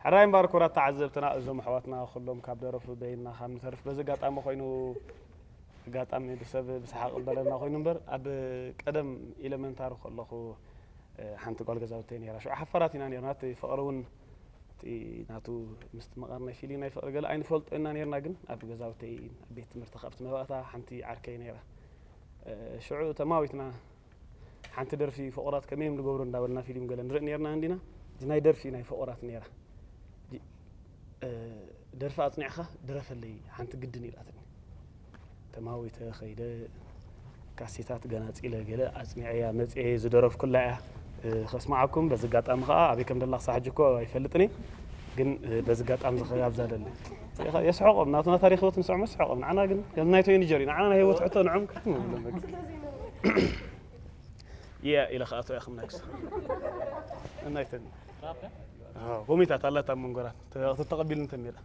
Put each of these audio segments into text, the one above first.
ሕራይ እምበር ክቡራት ተዓዘብትና፣ እዞም ኣሕዋትና ኩሎም ካብ ደረፉ በይንና ካብ ንተርፍ በዚ ኣጋጣሚ ኮይኑ፣ ኣጋጣሚ ብሰብ ብሰሓቕ በለና ኮይኑ እምበር፣ ኣብ ቀደም ኤለመንታሪ ከለኹ፣ እ፣ ሓንቲ ጓል ገዛውተይ ነይራ። ሽዑ ሓፋራት ኢና ነይርና። እቲ ፍቕሪ እውን፣ እቲ ናቱ ምስቲ መቓር ናይ ፊሊም ናይ ፍቕሪ ገለ ኣይንፈልጦ ኢና ነይርና፣ ግን ኣብ ገዛውተይ ኣብ ቤት ትምህርቲ ካብ እቲ መባእታ ሓንቲ ዓርከይ ነይራ። እ፣ ሽዑ ተማዊትና ሓንቲ ደርፊ ፍቑራት ከመይ እዮም ዝገብሩ እንዳበልና ፊልም ገለ ንርኢ ነርና እንዲና። እዚ ናይ ደርፊ ናይ ፍቑራት ነይራ። ዲ-፣ እ፣ ደርፊ ኣጽኒዕኻ ድረፈለይ ሓንቲ ግድን ኢላትኒ። ተማዊተ ኸይደ ካሴታት ገናጺለ ገለ ኣጽኒዐያ መጽኤ ዝደረፍኩላ እያ፣ እ፣ ከስምዓኩም። በዚ ኣጋጣሚ ኸኣ ኣበይ ከም ደላ ክሳብ ሕጂ እኮ ኣይፈልጥን እየ። ግን፣ እ፣ በዚ ኣጋጣሚ እዚ ክጋብዛ ደሊ። የስሕቖም፣ ናቱና ታሪኽ ህይወት ንስዕሞ የስሕቖም። ንዓና ግን ከም ናይ ቶም ጀሪ፣ ንዓና ናይ ህይወት ሕቶ ንዖም ክትም ንብሎም በቃ። የ ኢለ ክኣቶ እያ ክም ናክስ። እናይተን። ኣዎ፣ ኮሚታት ኣላት ኣብ መንጎና። ተ-፣ ተተቐቢሉ እንተን ሜዳ።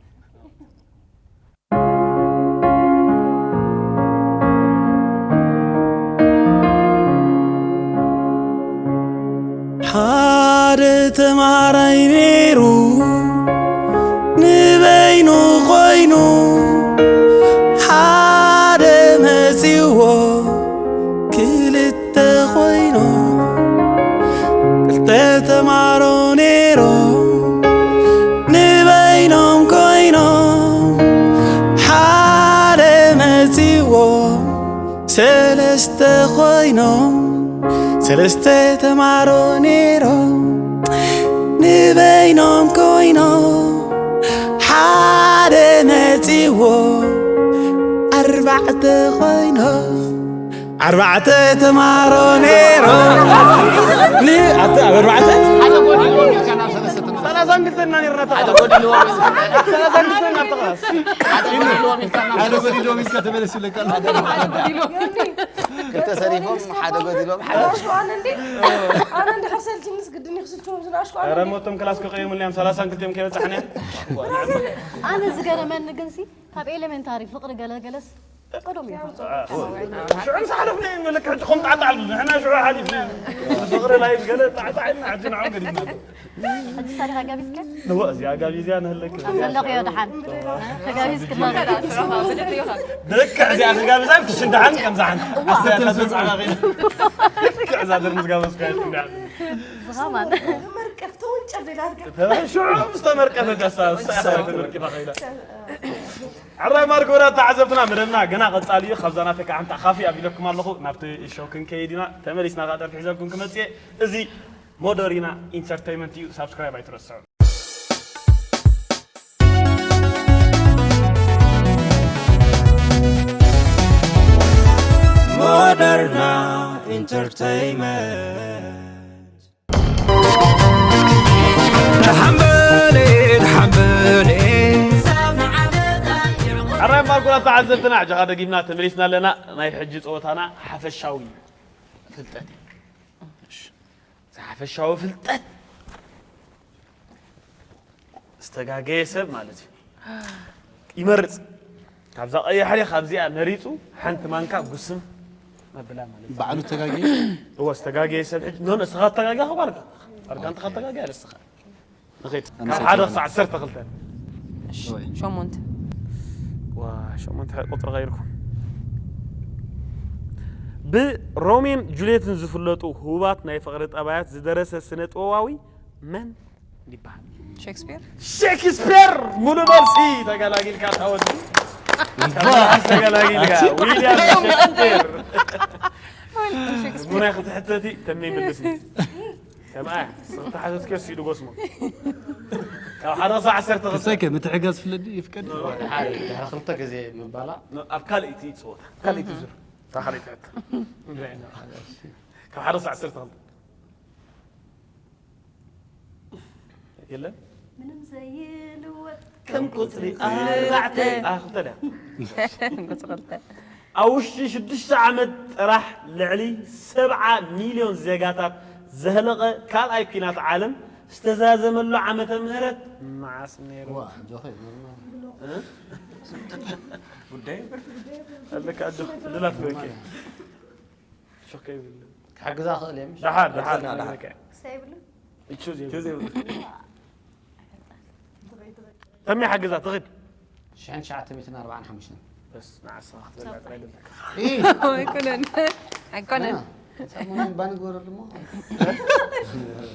ሓደ ተማሃራይ ነይሩ ንበይኑ ኮይኑ፣ ሓደ መጺዎ ክልተ ኮይኑ፣ ክልተ ተማሮ ነይሮ ንበይኖም ኮይኖም፣ ሓደ መጺዎ ሰለስተ ኮይኖም፣ ሰለስተ ተማሮ ነይሮም ንበይኖም ኮይኖም፣ ሓደ መጺዎ ኣርባዕተ ኮይኖም፣ ኣርባዕተ ተማሮ ነይሮም። ን-፣ ኣተ-፣ ኣብ ኣርባዕተ? ሰላሳን ክልተን ኢና ነይርና፣ ተቓ-፣ ሰላሳን ክልተን ናብ ተቓስ። ሓደ ጎዲሎም ኢልካ ተመለስ ይብለካ ኣሎ። ክልተ ሰሪፎም፣ ሓደ ጎዲሎም፣ ሓደ ኣሽኮ ኣነ እንዴ? ኣነ እንድሕር ሰልችንስ ግድን ይኽስልችዎም ዝን ኣሽኮ ኣነ ኧረ እንዴ? ሞቶም ክላስ ከቀየሙልና እዮም፣ ሰላሳን ክልተን ከይበጻሕና እዮም። ኣነ ዝገረመኒ ግንሲ፣ ካብ ኤሌመንታሪ ፍቕሪ ገለገለስ ቀደም እዮም። ሽዑ ምስ ሓለፍና እዮም፣ ልክዕ ከምቲ ዓጣዕሉ፣ ንሕና ሽዑ ሓሊፍና እዮም። ፍቕሪ ላይፍ ገለ ጣዕጣዕ ኢልና፣ ሕጂ ንዕኦም ገዲፍና። ሕጂ ሳሪኻ ጋቢዝካ? ንዋ፣ እዚኣ ጋቢዝያ ንህለክ። ኣብ ዘለኽዮ ደሓን። ተጋቢዝክና። ልክዕ እዚኣ ክጋብዛ፣ ክሽን ደሓን፣ ከምዛ ሓንቲ። ኣሰያ ተበጻሕና ኸይና። ልክዕ እዛ ድርምዝ ጋበዝካ፣ ልክዕ እዚኣ። ዝኸማን። መርቀፍ ተወንጨፍ ሌላ ኣድጋ። ሽዑ ምስ ተመርቀፈት፣ ኣሳ-፣ ኣሳ-፣ ተመርቂፋ ኸይዳ። ሕራይ ማርኮና ተዓዘብትና፣ መደብና ገና ቀጻሊ እዩ። ካብዛ ናተይ ከዓ ሓንቲ ኣኻፊ ኣቢለኩም ኣለኹ። ናብቲ ሾው ክንከይድ ኢና። ተመሊስና ከዓ ደርፊ ሒዘልኩም ክመጽእ እየ። እዚ ሞደሪና ኢንተርተይመንት እዩ። ሳብስክራይብ ኣይትረስዑ። ሞደርና ኢንተርተይመንት። ተሓምበሌ፣ ተሓምበሌ። ሕራይ ማርኮና ተዓዘብትና፣ ሕጂ ኸዓ ደጊምና ተመሊስና ኣለና። ናይ ሕጂ ጸወታና ሓፈሻዊ ፍልጠት እዩ። እሺ። እዚ ሓፈሻዊ ፍልጠት ዝተጋገየ ሰብ ማለት እዩ። ይመርጽ። ካብዛ ቀያሕ ድያ ካብዚኣ መሪጹ ሓንቲ ማንካ ጉስም መብላ ማለት እዩ። ባዕሉ ተጋግየ? እወ፣ ዝተጋገየ ሰብ ሕጂ፣ ኖ፣ ኖ፣ እስኻ ተጋግያ ኸ ባርካ? ባርካ እንተ ኸተጋግያ ንስኻ። ንኸይድ። ኣነ ካብ ሓደ ሰይጣን። ክሳዕ ዓሰርተ ክልተ። እሺ፣ ወይ። ሸሞንተ። ዋ፣ ሸሞንተ ቁጽሪ ቀይርኩ። ብሮሜን ጁልየትን ዝፍለጡ ህቡባት ናይ ፍቕሪ ጠባያት ዝደረሰ ስነ ጥበባዊ መን ይበሃል? ሼክስፒር። ሼክስፒር! ሙሉ መልሲ! ተገላጊልካ፣ ታወት። ተገላጊልካ። ኣቲ? ዊልያም ሼክስፒር። ሼክስፒር። ሙናይ ክትሕተቲ ተመይ ምልስኒ። ከምኣ፣ ዝተሓተትክዮ ሲዱ ጎስሞ። ካብ ሓደ ክሳብ ዓሰርተ ክልተ። ክሳይ ከ ምትሕጋዝ ፍለዲ ይፍቀድ? ድሓር፣ ድሕሪ ክልተ ግዜ ምባላ። ኣብ ካልኣይቲ ጸወታ፣ ካልኣይቲ ዙር። እታ ካልኣይቲ ሕቶ። ካብ ሓደ ክሳብ ዓሰርተ ክልተ። የለን? ምንም ዘይልወጥ ከም ቁጽሪ ኣርባዕተ። ኣ፣ ክልተ ድያ? ቁጽሪ ክልተ። ኣብ ውሽጢ ሽዱሽተ ዓመት ጥራሕ ልዕሊ ሰብዓ ሚልዮን ዜጋታት ዘህለቐ ካልኣይ ኲናት ዓለም ዝተዛዘመሉ ዓመተ ምህረት መዓስ ነይሩ? ዋ፣ ጆኸ፣ እ? ጉዳይ ኣለካ፣ ጆኸ፣ ድላት በቂ። ሾክ ይብል። ክሕግዛ ክእል እየ፣ ምሽ? ደሓር፣ ደሓር፣ ደሓር። ደሓር። ክሳይ ይብሉ? ይቹ ዘይብሉ። ይቹ ዘይብሉ። ተሜ ሓግዛ ትኽድ። ሽሕን ትሽዓተ ሚእትን ኣርባዓን ሓሙሽተን። በስ ንዓሳ ክትበልዕ ጥራይ ደለካ። ኢይ! ኣይኮነን ኣይኮነን ሰሙን ባንግበረሉ እሞ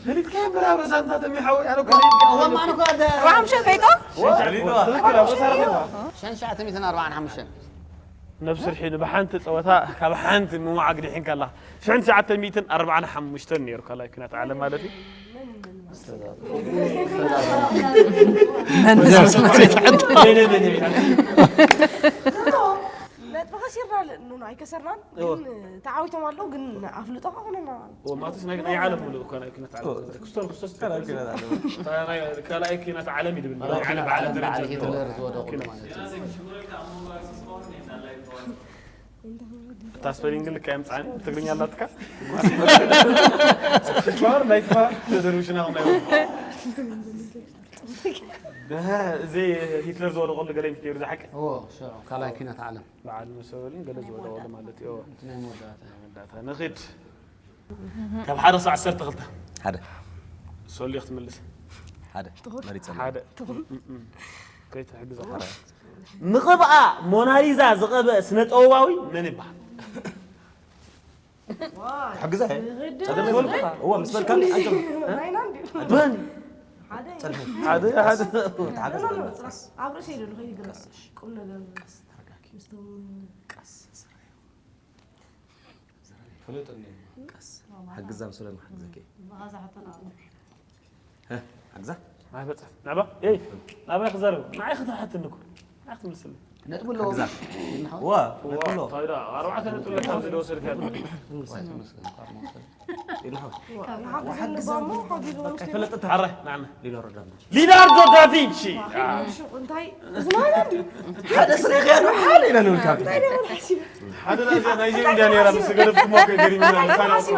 ፈሊጥካ እምበር ኣበሳ እንታ ተሜ ሓወይ ኣነ እኮ እዋ ማን እኮ ኣደ ኣርባዓ ሓሙሽተ ከይቆ ሽሕን ትሽዓተ ሚእትን ኣርባዓን ሓሙሽተን። ነብሲ ርሒኑ ብሓንቲ ፀወታ ካብ ሓንቲ ምማዓግ ድሒን ከላ ሽሕን ትሽዓተ ሚእትን ኣርባዓን ሓሙሽተን ነይሩ ካልኣይ ኩናት ዓለም ማለት እዩ። መንፈስ መሬት ሓንቲ ነይ ነይ ነይ ነይ ነጥቢ ከሲርና ኑን ኣይከሰርናን ግን ተዓዊቶም ኣለዉ ግን ኣፍልጦ ከኾነና ወማቶስ ናይ ናይ ዓለም ሙሉእ እኮ ናይ ኩናት ዓለም ክስቶን ክርስቶስ ካልኣይ ኩናት ዓለም እዩ ድብል ናይ ዓለም በዓለም ደረጃ ሂትለር ዝወደቑ ማለት እዩ። እታ ስፐሊንግ ልካ የምፃኒ ብትግርኛ ኣላትካ ሽፋር ናይ ትፋ ተደርብሽና ናይ እዚ ሂትለር ዝወደቐሉ ገለ ምስ ነይሩ ዝሓቂ እዎ ሽዑ ካልኣይ ኩናት ዓለም በዓል መሰበልን ገለ ዝወደቐሉ ማለት እዩ። እቲ ናይ መወዳእታ መወዳእታ ንኺድ ካብ ሓደ ክሳብ ዓሰርተ ክልተ ሓደ ሶሊ ክትምልስ ሓደ መሪፀ ሓደ ከይትሕግዛ ንቕብኣ ሞናሊዛ ዝቐበ ስነ ጥበባዊ መን ይበሃል? ሕግዛ እዋ ምስ በልካ መን ጸልፊ ሓደ ሓደ ተሓገዝ ኣብ ርእሰይ ደሎ ከይግረስ ቁም ነገር ቀስ ፍለጥ ቀስ ሕግዛ ምስለ ማሕግዘኪ ሕግዛ ኣይበጽሕ ናባ ኤይ ናባይ ክዛረብ ንዓይ ክትሓትኒ እኮ ንዓይ ክትምልስልኝ ነጥቡ ኣለዎ ሕግዛ ዋ ነጥሎ ታይዳ ኣርባዕተ ነጥቢ ለካ ኣብዚ ደወሰድካ ኢሉ ሓራይ ንዓና ሊናርዶ ዳቪንቺ እንታይ ሓደ ስለ ከያዱ ሓል ኢና ንብል ካብ ሓደ ናይዚኣ ናይዚ እንዲያ ነይራ ምስ ገደፍኩሞ ከይገሪምና ኣጣባሕዙ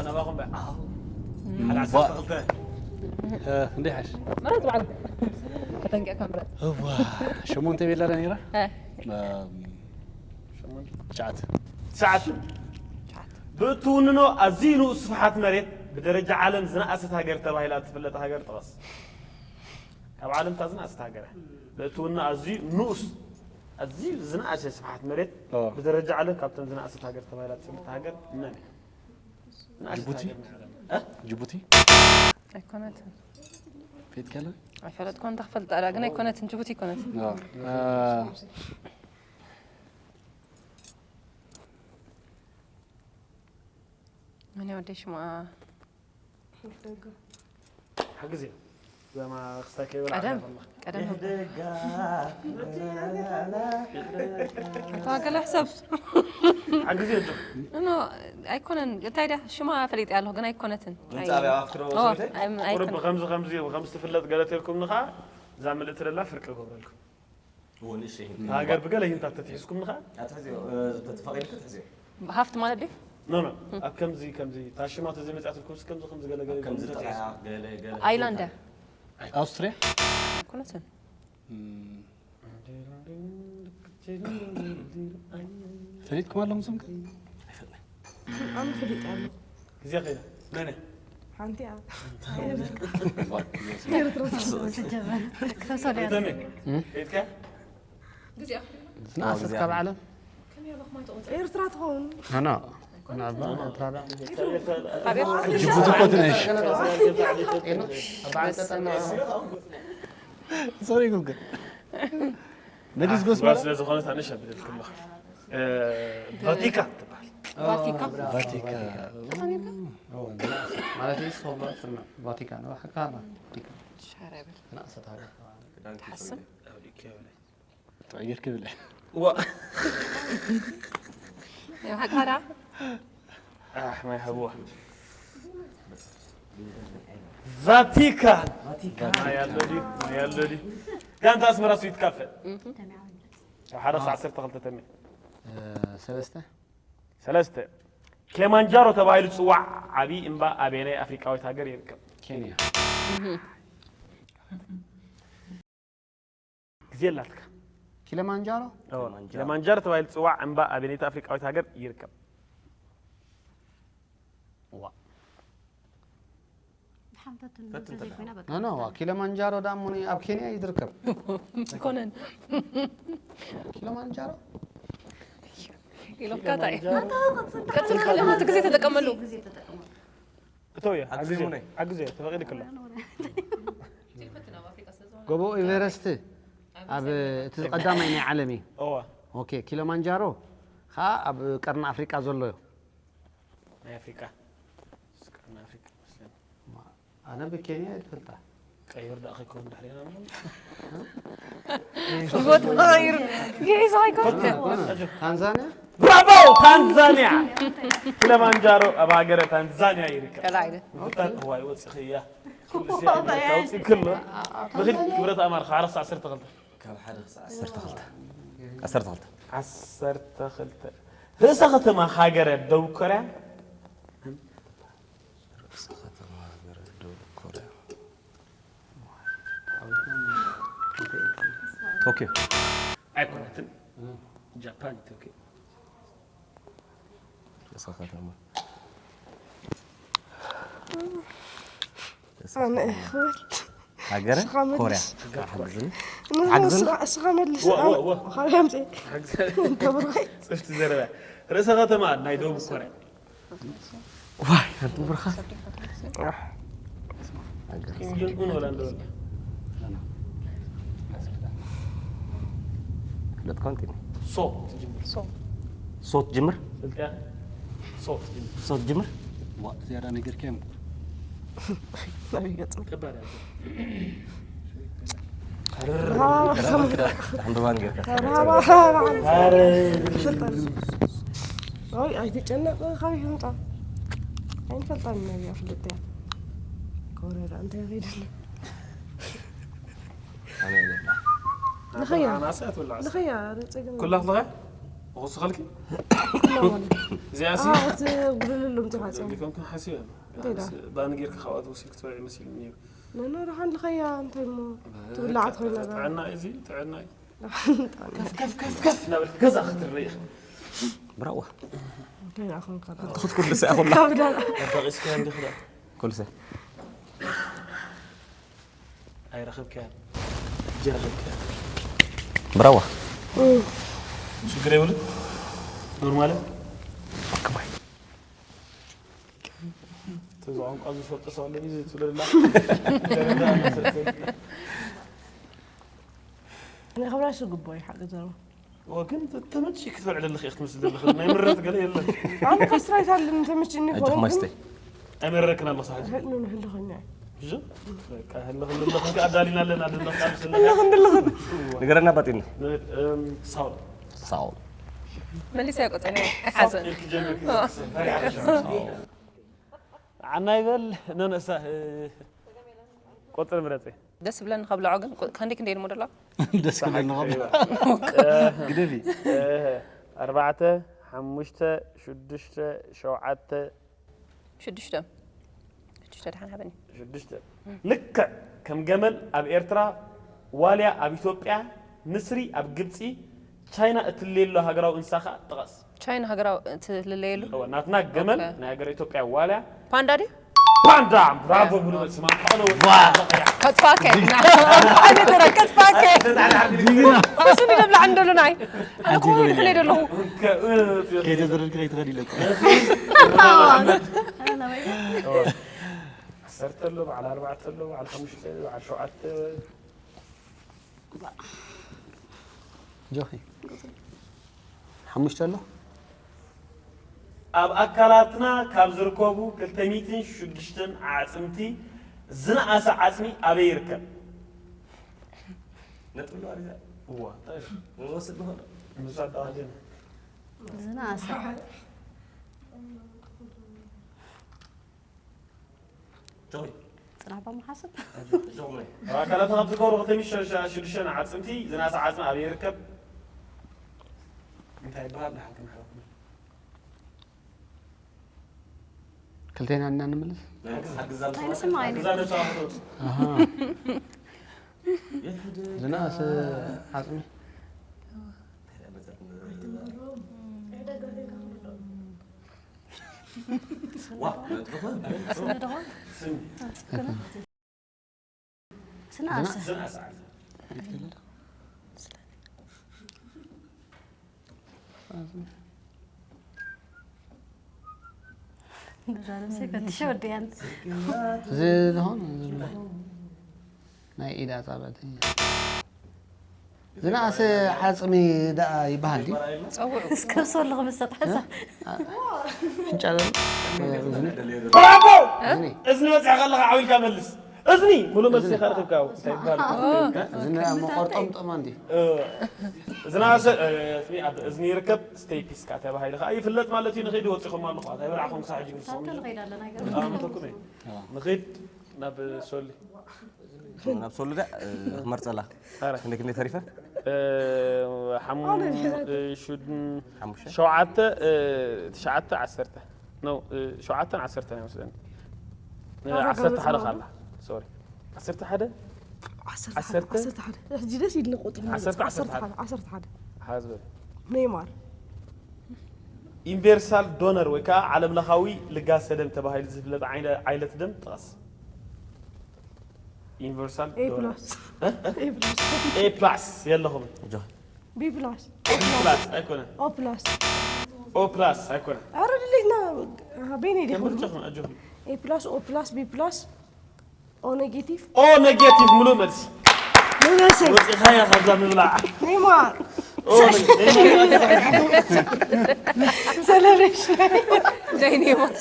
ናባኹም በ ሓደ ዓሰርተ ክልተ እንዴ ሓሽ ምረጥ ባዕልካ ተጠንቂቕካ ምረጥ እዋ ሸሞንተ ቤላ ዳ ነይራ እ። ትሽዓተ ትሽዓተ ብእትውንኖ ኣዝዩ ንኡስ ስፍሓት መሬት ብደረጃ ዓለም ዝነኣሰት ሃገር ተባሂላ እትፍለጥ ሃገር ጥቐስ። ካብ ዓለም እታ ዝነኣሰት ሃገር እያ። ብእትውንኖ ኣዝዩ ንኡስ ኣዝዩ ዝነኣሰ ስፍሓት መሬት ኦ። ብደረጃ ዓለም ካብተን ዝነኣሰት ሃገር ተባሂላ እትፍለጥ ሃገር መን እያ? ዝነኣሰት ጅቡቲ? ሃገር ናይ ዓለም። እ? ጅቡቲ ኣይኮነትን ፌት ከለ ኣይፈለጥኮን እንታ ክፈልጣ እያ ግን ኣይኮነትን ጅቡቲ ኣይኮነትን መን ወደይ ሽማ ሓግዝ እየ ዘማ ክስታይ ከይበላ ቀደም ዓዲ ቀደም ደጋ ተዋገለ ሕሰብ ሓግዝ እየ ኖ ኣይኮነን እንታይ ድያ ሽማ ፈሊጠ ኣለኹ ግን ኣይኮነትን ድምፂ ኣብያ ኣፍክሮ ኦ፣ ሰበይተይ ኣይ- ቁሩብ ኣይኮነን ከምዚ ከምዚ ከምዚ ትፍለጥ ገለ ተልኩም ንኻ እዛ ምልእቲ ደላ ፍርቂ ገብረልኩም እዎ ንእሽተይ ሃገር ብገለ ሂንታት ተትሒዝኩም ንኻ ኣትሕዝዮ ተተፈቒድካ ትሕዝዮ ሃፍት ማለት ድዩ ኖ ኖ ኣብ ከምዚ ከምዚ ታሽማ ተዘይመፅኣትልኩም ከምዚ ከምዚ ገለ ገለ ከምዚ ገለ ጠቕያ ገለ ገለ ኣይላንድ ኣውስትሪያ ኣይኮነትን ፈሊጥኩም ኣለኹም ስም ኣነ ፍሊጥ ኣለኹ ግዜ ኸይዳ መን እያ? ሓንቲ እያ ተሜ ከይድካ ዝነኣሰት ካብ ዓለም ኤርትራ ትኸውን ኖ ኖ ናባ ኤርትራ ዳ ጅቡቲ እኮ ትንሽ ኣብ ዓለም ጠጠና ሶሪ ጉግል ነዲስ ጎስማራ ስለ ዝኾነት ኣነሽ ኣቢለልኩም ኣለኹ እ፣ ቫቲካ ትበሃል ቫቲካ ቫቲካ ማለት እዩ ሶሎ ስርና ቫቲካን ባ ሓካ ቫቲካን ሻረብል ዝነኣሰት ሃገር ትሓስብ ተቐይር ክብል ሓቃዳ ኣሕ ማይ ሃብዋ ቫቲካን ማይ ኣሎ ድዩ ማይ ኣሎ ድዩ ጋንታ ኣስመራ ስዊት ካፈ ሓደ ሰዓት ዓሰርተ ክልተ ተሚያ ሰለስተ ሰለስተ ክሌማንጃሮ ተባሂሉ ዝፅዋዕ ዓብዪ እምባ ኣበየናይ ኣፍሪቃዊት ሃገር ይርከብ? ኬንያ ግዜ ኣላትካ ኪለማንጃሮ? እወ፣ ኪለማንጃሮ ተባሂሉ ዝፅዋዕ እምባ ኣበየነይቲ ኣፍሪቃዊት ሃገር ይርከብ? ዋ ፈትን ፈትን ተዘይኮይና በቃ ኖ ኖ ዋ፣ ኪለማንጃሮ ዳሞ ናይ ኣብ ኬንያ እዩ ዝርከብ። ኣይኮነን ኪለማንጃሮ? ኢሎካ እንታይ እዩ? ቀጽል ከለኻ እቲ ግዜ ተጠቀመሉ። ግዜ ተጠቀመሉ። እተውየ ሓግዘይ ሙነይ። ሓግዘ ተፈቒድክሎ። ጎቦ ኤቨረስት ኣብ እቲ ቀዳማይ ናይ ዓለም እዩ። እወ ኦኬ፣ ኪለማንጃሮ ከዓ ኣብ ቀርኒ ኣፍሪቃ ዘሎ እዩ። ናይ ኣፍሪቃ ቀርኒ ኣፍሪቃ መስለኒ። ኣነ ብኬንያ እየ ዝፈልጣ። ቀይር ደኣ ከይከውን ድሕሪና እሞ። ቦታ ተቐይሩ ይሒዞ ኣይኮን ታንዛንያ? ብራቮ! ታንዛንያ። ኪለማንጃሮ ኣብ ሃገረ ታንዛንያ ይርከብ። ከላ ኢለ ምፍታን እዋይ ወፂኽያ። ኩሉ ሲያ ኣውፂእ ክሎ ንኽድ ክብረት ኣማር ካብ ዓሰርተ ክልተ ካብ ሓደ ክሳዕ ዓሰርተ ክልተ ዓሰርተ ክልተ ዓሰርተ ክልተ ርእሰ ከተማ ሃገረ ደቡብ ኮርያ ርእሰ ከተማ ሃገረ ደቡብ ኮርያ ቶኪዮ ኣይኮነትን ጃፓን ቶኪዮ ርእሰ ከተማ ኣነ እየ ክብል ሃገረ ንስኻ መልስ። ኮርያ ንስኻ- ሓግዝን ንስኻ- ሓግዝን ንስኻ መልስ ዋ፣ ዋ፣ ዋ። ካበይ ኣምፅእ ተብርኸይ ጽፍቲ ዘረባ ርእሰ ከተማ ናይ ደቡብ ኮርያ ዋይ ሓንቲ ብርኻ ኪም ጆንግ ኡን ወላ እንደበለ ፍለጥ ኮንቲ ሶ ትጅምር ሶት ጅምር ስልጥያ ሶ ትጅምር ሶት ጅምር ዋ ዝያዳ ነገር ከም ናበይ ገጽ ከባድ ኣለ ተሓንበባን ጌርካ ይ ኣይትጨነቕ ካበይ ከምፃ ኣይንፈልጣን ነዚኣ ፍልጥ እያ ኮረዳ እንታይ ከይደለ ኣነ ይገባ ንኸያ ናሳ ትብላ ንኸያ ርፅግን ኩላ ክልኸ ወስኸልኪ ኩላ ማለት እዚኣ ሲ ኣዎ እቲ ጉልልሉም ትሓፀ ሊኮም ክን ሓሲብ እንታይ ዳ? ባኒ ጌርካ ካብኣ ተወሲድ ክትበልዒ መሲሉ ነይሩ ነኖ ደሓን ንኸያ እንታይ እሞ ትብላዕ ኮይና ጥዕና እዩ እዚ ጥዕና እዩ ከፍ ከፍ ከፍ ከፍ እናበልክ ገዛ ክትርኢ ኢኻ ብራዋ እንታይ ደኣ ኮንካ ትኹት ኩሉ ሰ ኩላ ካብዳ ኣባቂስካ እንዲኽዳ ኩሉ ሰ ኣይረኸብካያ ጀረኸብካያ ብራዋ ሽግር የብሉ ኖርማል ተዛ ቋንቋ ዝፈልጥ ሰው ኣለኒ ዝትብለላ ንክብራሽ ዝግቦ እዩ ሓቂ ዘረባ ግን ተመጪ ክትበልዕ ዘለኺ ኢኽ ትመስል ዘለኺ ናይ ምረት ገለ የለን ኣነ ከስትራይት ኣለኒ ተመችኒ ኣጆኽ ማስተይ ኣይመረክን ኣለኹ ሳሕጂ ህልኑ ንህልኸኛ ብዙ በቃ ህልኽ ንለኽን ኣዳሊና ኣለና ኣለና ቃል ስለ ህልኽን ድልኽን ንገረና ባጢና ሳውል ሳውል መሊሰ ቆፀነ ሓዘን ዓና ይበል ነነሳ ቆፅሪ ምረፂ ደስ ብለኒ ከብልዖ ግን ከንደይ ክንደይ ኢልሞ ደሎ ደስ ክብለኒ ግደፊ ኣርባዕተ ሓሙሽተ ሽዱሽተ ሸውዓተ ሽዱሽተ ሽዱሽተ ደሓን ሃበኒ ሽዱሽተ ልክዕ ከም ገመል ኣብ ኤርትራ ዋልያ ኣብ ኢትዮጵያ ንስሪ ኣብ ግብፂ ቻይና እትልየሎ ሃገራዊ እንስሳ ከዓ ጥቐስ ቻይና ሃገራዊ ትልለየሉ እወ፣ ናትና ገመል ኦኬ። ናይ ሃገር ኢትዮጵያ ዋልያ ፓንዳ ድዩ ፓንዳ ብራቮ ሙሉ መልሲ ማለት ከቕሎ ከጥፋከ ከጥፋከ እሱ ንደብላ እንደሉ ናይ ኣነ ክኸይደ ኣለኹ ከይተዘረድክ ከይትኸድ ኢለኩ ዓሰርተ ኣሎ በዓል ኣርባዕተ ኣሎ በዓል ሓሙሽተ በዓል ሸውዓተ ጆኺ ሓሙሽተ ኣሎ ኣብ ኣካላትና ካብ ዝርከቡ ክልተ ሚእትን ሽዱሽተን ኣዕፅምቲ ዝነኣሰ ዓፅሚ ኣበይ ይርከብ? ነጥብ ኣለዋ ድያ? እዋ፣ እንታይ እዩ? ንወስድ ንኽእል። ምሳድ ኣዋጅና። ዝነኣሰ ጆይ። ፅናሕ ባሙሓስብ ጆይ። ኣብ ኣካላትና ካብ ዝገብሩ ክልተ ሚእቲ ሽዱሽተ ዓፅምቲ ዝነኣሰ ዓፅሚ ኣበይ ይርከብ? እንታይ ይበሃል? ንሓንቲ ንሓንቲ። ክልቴና እና ንምልስ ናይ ሓግዛ እንታይ ንስማዕ ዓይነት? ሓግዛ ነብሳ ክትወፅ። ዝነኣሰ ዓፅሚ ስነ ደኾን? ስነ ኣሰ። ንዛረብ ሰይፈትሽ ወዲያን። እዚ ዝኾነ ናይ ኢድ ኣጻብዕቲ። ዝነኣሰ ዓጽሚ ደኣ ይበሃል ድዩ? ጸውዑ። እስከ ብሶ ኣለኹ ምስ ተጣዕሳ። ፍንጫ ዘሎ? እዝኒ? ብራቮ! እዝኒ? እዝኒ በጺሕካ ኣለኻ፣ ዓው ኢልካ መልስ። እዝኒ! ሙሉእ መልሲ እዝኒ። ኢኻ ረኺብካ፣ እንታይ ይበሃል? እዝኒ ኣብ መቆርጠምጠማ እንዲ። እ፣ ዝነኣሰ፣ እ፣ እዝኒ ኣብ እዝኒ ይርከብ፣ ስቴፒስ ከኣ ተባሂሉ ከኣ ይፍለጥ ማለት እዩ። ንኸይድ ወጺኹም ኣለኹ፣ እንታይ በላዕኹም ክሳዕ ሕጂ ንስኹም? ሳተ ንኸይድ ኣለና፣ ኣይገርም። ኣዎ፣ መተኩም እየ። ንኸይድ ናብ ሶሊ። ናብ ሶሉዳ፣ እ፣ ክመርጸላ። ኣረ። ክንደይ፣ ክንደይ ተሪፈ? እ፣ ሓሙ-፣ ኣነ እ፣ ሹድ-፣ ሓሙሽተ? ሸውዓተ፣ እ፣ ትሽዓተ፣ ዓሰርተ። ኖ፣ እ፣ ሸውዓተን ዓሰርተን ይመስለኒ። እ፣ ኣረ፣ ዓሰርተ ሓደ ገበዝ ካላ። ሶሪ። ዓሰርተ ሓደ? ዓሰርተ ሓደ፣ ዓሰርተ? ዓሰርተ ሓደ። ሕጂ ደስ ኢልኒ ቁጽሪ። ዓሰርተ፣ ዓሰርተ ዓሰርተ ሓደ። ሓደ፣ ዓሰርተ ሓደ። ሓዝ በል። ኔይማር። ዩኒቨርሳል ዶነር ወይ ከዓ ዓለም ለኻዊ ልጋሰ ደም ተባሂሉ ዝፍለጥ ዓይነ-፣ ዓይነት ደም ጥቐስ። ዩኒቨርሳል ኤ ዶነር። ፕላስ። እ? ኤ ፕላስ። ኤ ፕላስ የለኹም። ጆ። ቢ ፕላስ። ቢ ፕላስ ኣይኮነን። ኦ ፕላስ። ኦ ፕላስ ኣይኮነን። ኧረ ድሌትና በይነይ ዲኹም? ምርጫኹም ኣጆኹም። ኤ ፕላስ፣ ኦ ፕላስ፣ ቢ ፕላስ፣ ኦ ኔጌቲቭ። ኦ ኔጌቲቭ ምሉእ መልሲ። ምመሰል። ወፂኻያ ካብዛ ምብላዕ። ኔይማር። ኦ ኔጌቲቭ። ሴሌብሬሽን። ናይ ኔይማር።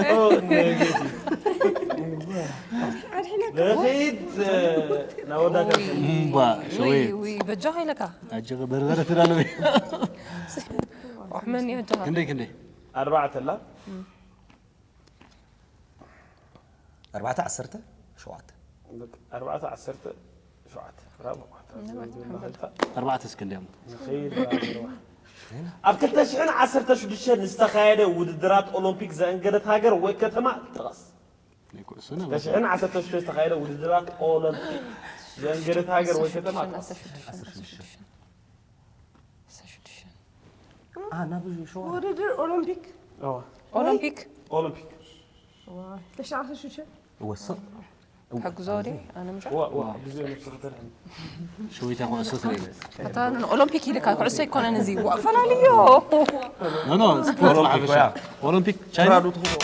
ኦ ኔጌቲቭ። ኣድሒነካ። ንኺድ፣ እ፣ ናብ ወዳእታ። እምባ፣ ውይ፣ ሸዊት። ውይ፣ በጃኻ ኢለካ። ኣጆኺ በርበረ ትዳለዊ። ዋሕ፣ መን እዩ ኣጆኻ? ክንደይ፣ ክንደይ? ኣርባዕተ ኣላ። ኣርባዕተ፣ ዓሰርተ፣ ሸውዓተ። በቃ፣ ኣርባዕተ፣ ዓሰርተ፣ ሸውዓተ። ብራቮ። ኣርባዕተ እስከ እንዲያም። ንኸይድ፣ ብራቮ። ኣብ ክልተ ሽሕን ዓሰርተ ሽዱሽተን ዝተኻየደ ውድድራት ኦሎምፒክ ዘእንገደት ሃገር ወይ ከተማ ጥቐስ። ናይ ኩዕሶ ነው። ክልተ ሽሕን ዓሰርተ ሽዱሽተን ዝተኻየደ ውድድራት ኦሎምፒክ ዘእንገደት ሃገር ወይ ከተማ ጥቐስ። ዓሰርተ ሽዱሽተ። አ፣ ናብ ሸዋ። ውድድር ኦሎምፒክ። እዋ። ኦሎምፒክ። ኦሎምፒክ። ዋ፣ ተሽዓተ ሽዱሽተ። ወስቕ። ሓግዞ ወደ፣ ኣነ ምሻ? ዋ፣ ዋ፣ ግዜ ነብስኻ ተድሕን። ሸዊታ ኩዕሶ ትርኢ። ኣታ ኦሎምፒክ ኢልካ ኩዕሶ ኣይኮነን እዚ። ዋ፣ ፈላልዮ። ኖ፣ ኖ፣ ስፖርት ኦሎምፒክ ብሓፈሻ። ወያ። ኦሎምፒክ ቻይና። ትራዱ ትኹዶ።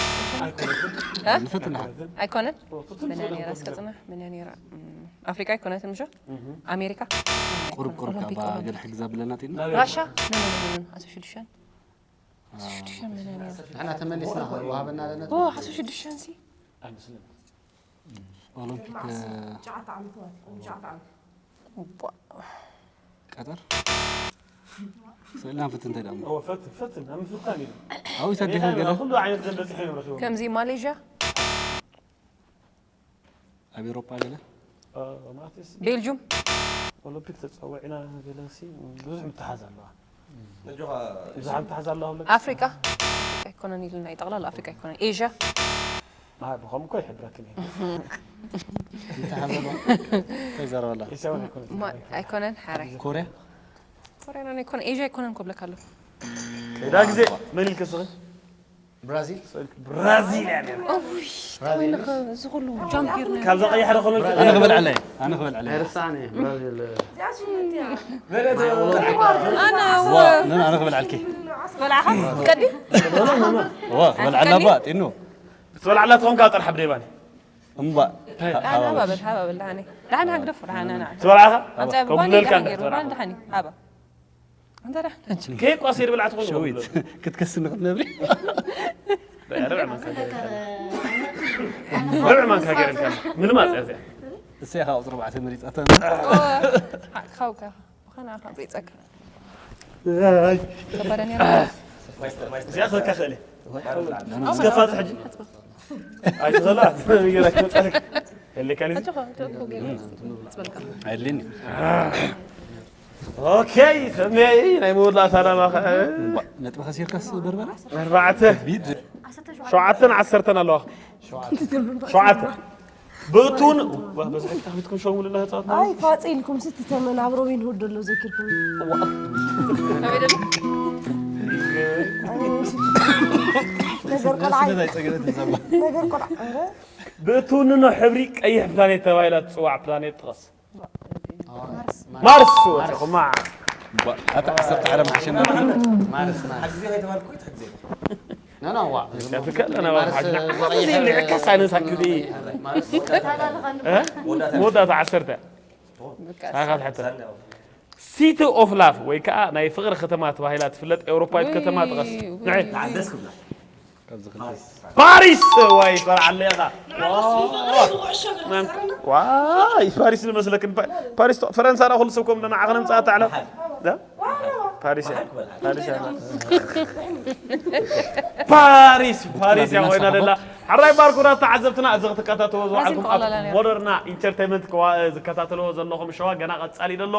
እ? ንፈትና። ኣይኮነን? መን እያ ነይራ? እስከ ጽናሕ፣ መን እያ ነይራ? እም፣ ኣፍሪቃ ኣይኮነትን ምሻ? ኣሜሪካ? ቁሩብ፣ ቁሩብ ኦሎምፒክ፣ ካብ ኦሎምፒክ። ገለ ሕግዛ ብለና ጢና። ራሻ? ኖ፣ ኖ፣ ኖ፣ ኖ፣ ኖ፣ ዓሰርተ ሽዱሽተ። ዓሰርተ ሽዱሽተ መን እያ ነይራ? ንሕና ተመሊስና ወሃበና ለነት። ኦ፣ ዓሰርተ ሽዱሽተ ሲ? ኣይመስለኒ። ኦሎምፒክ፣ እ፣ ትሽዓተ ዓመት ማለት እዩ። ትሽዓተ ዓመት። ቧ። ቀጠር? ስእልና ፍትን እንታይ ደኣ? ኦ፣ ፈትን፣ ፈትን፣ ኣብ ምፍታን እዩ። ኣብኡ ይሰድኻ እንታይ ገለ? ኩሉ ዓይነት ደም በፂሑ እዮም ረኺቦም። ከምዚ ማሌዥያ? ኣብ ኤውሮጳ ገለ? እ፣ ማለት ሲ-፣ ቤልጁም? ኦሎምፒክ ተፀዊዕና ገለ ሲ፣ ብዙሕ ምትሓዝ ኣለዋ። ነጆኻ ብዙሕ ምትሓዝ ኣለዋ ብለካ? ኣፍሪቃ? ኣፍሪቃ ኣይኮነን ኢልና እዩ፣ ጠቕላላ ኣፍሪቃ ኣይኮነን። ኤዥያ? ኣይ፣ ብኸምኡ እኮ ይሕብረክን እዩ። ምትሓዝ ኣለዋ? እንታይ ዘረባ ኣላ? ኤስያ እውን ኣይኮነን። ማ-፣ ኣይኮነን፣ ሓራይ። ኮርያ? ኮርያ ኣይኮነን፣ ኤዥያ ኣይኮነን እኮ ብለካ ኣለኹ። ዳ ግዜ መን ኢልክ ስኺ? ብራዚል? ብራዚል እያ ነይራ። ኡይ፣ ብራዚል። ተወይንኸ፣ እዚ ኩሉ ጃምፒር ነይሩ። ካብዛ ቀያሕ ዶ ኮነ? ኣነ ክበልዓለይ፣ ኣነ ክበልዓለይ። ኣይርሳዕን እየ፣ ብራዚል። ኣነ ዋ፣ ዋ። ነን ኣነ ክበልዓልኪ። በላዕኻ? ቀዲ? ዋ፣ ክበልዓላ ባ፣ ጢኑ። ክትበልዓላ ትኾንካ ጥራሕ ብደይባኒ። እምባ። ሃባ በል፣ ሃባ በል፣ ደሓነ። ደሓነ ሃግደፉ፣ ደሓነ፣ ደሓነ። ትበልዓኻ? ኣንጻ ካብ ባኒ ብለልካ ደሓነ እንደ ገይሩ፣ ትበልዓ። ባኒ ደሓነ። ሃባ። ኣንተ ደሓነ። ከይቋሰ ይብል ኣትኾን ሸዊት። ክትከስኒ ክትነብሪ። ርብዕ ማንካ ገይርካ። ርብዕ ማንካ ገይርካ። ምንም ኣጽያ እዚኣ። እሰይ፣ ካብ ቁጽሪ ኣርባዕተ መሪጻታ። ኦ፣ ሓ-፣ ካብካ። ብኸና ካብ ዘይጸካ። ኣይ። ከባድ ነይራ። እዚኣ ክልካ ክእል እየ። እስከ ፋጽ ሕጂ። ኣይትኽእላ። ይረክብ ጻድቅ። የለካ ልጅ። ኣጆኻ፣ ኣጆኻ፣ ገለ። ጽበልካ። ኣይድልኒ። ኦኬ፣ ተሜ፣ ናይ መወዳእታ ዕላማ ኸ-፣ ነጥቢ ከሲርካስ በርበረ? ኣርባዕተ። ቢድ። ሸውዓተን ዓሰርተን ኣለዋ። ሸውዓተ። ብእቱን፣ ዋ፣ በዝሒ ተኽቢትኩም ሸው ሙሉና ህፃውንትና። ኣይ፣ ፋፂ ኢልኩም ስትተመን ኣብ ሮቢን ሁድ ዘሎ ዘኪርኩም። ዋ። ኣበይ ደሎ? ነገር ቆልዓ እዩ። ነገር ቆልዓ። ብእትውንኖ ሕብሪ ቀይሕ ፕላኔት ተባሂላ ትጽዋዕ ፕላኔት ጥቐስ። ማርስ። ማርስ ወፂኹማ። እታ ዓሰርተ ሓደ መሓሸና። ማርስ፣ ማርስ። ሓግዜ ከይተባልኩ ትሕግዜ። ና፣ ና፣ ዋ። ትከለና ዋ፣ ማርስ ሓግዜ። ዝቐይሕ እዚ ልዕከስ ዓይነት ሓግዜ። ማርስ። እ? መወዳእታ ዓሰርተ። ሳኻት ሕቶ። ሲቲ ኦፍ ላቭ ወይ ከዓ ናይ ፍቕሪ ከተማ ተባሂላ ትፍለጥ ኤውሮፓዊት ከተማ ጥቐስ። ንዒ። ደስ ክብላ። ፓሪስ! ዋይ፣ ፈርዓለ ኢኻ። ማን-፣ ዋይ፣ ፓሪስ ዝመስለክን ፓ-፣ ፓሪስ ቶ-፣ ፈረንሳ ዳ ኩሉ ሰብ ከም ንዓኻ ነምጽኣ ታዕላ። ዳ? ፓሪስ እያ። ፓሪስ እያ። ፓሪስ፣ ፓሪስ እያ ኮይና ደላ። ሕራይ ባርኩራት ተዓዘብትና፣ እዚ ክትከታተልዎ ዝወዓልኩም ኣብ ሞደርና ኢንተርቴይንመንት ክዋ-፣ ዝከታተልዎ ዘለኹም ሸዋ ገና ቀጻሊ ደሎ።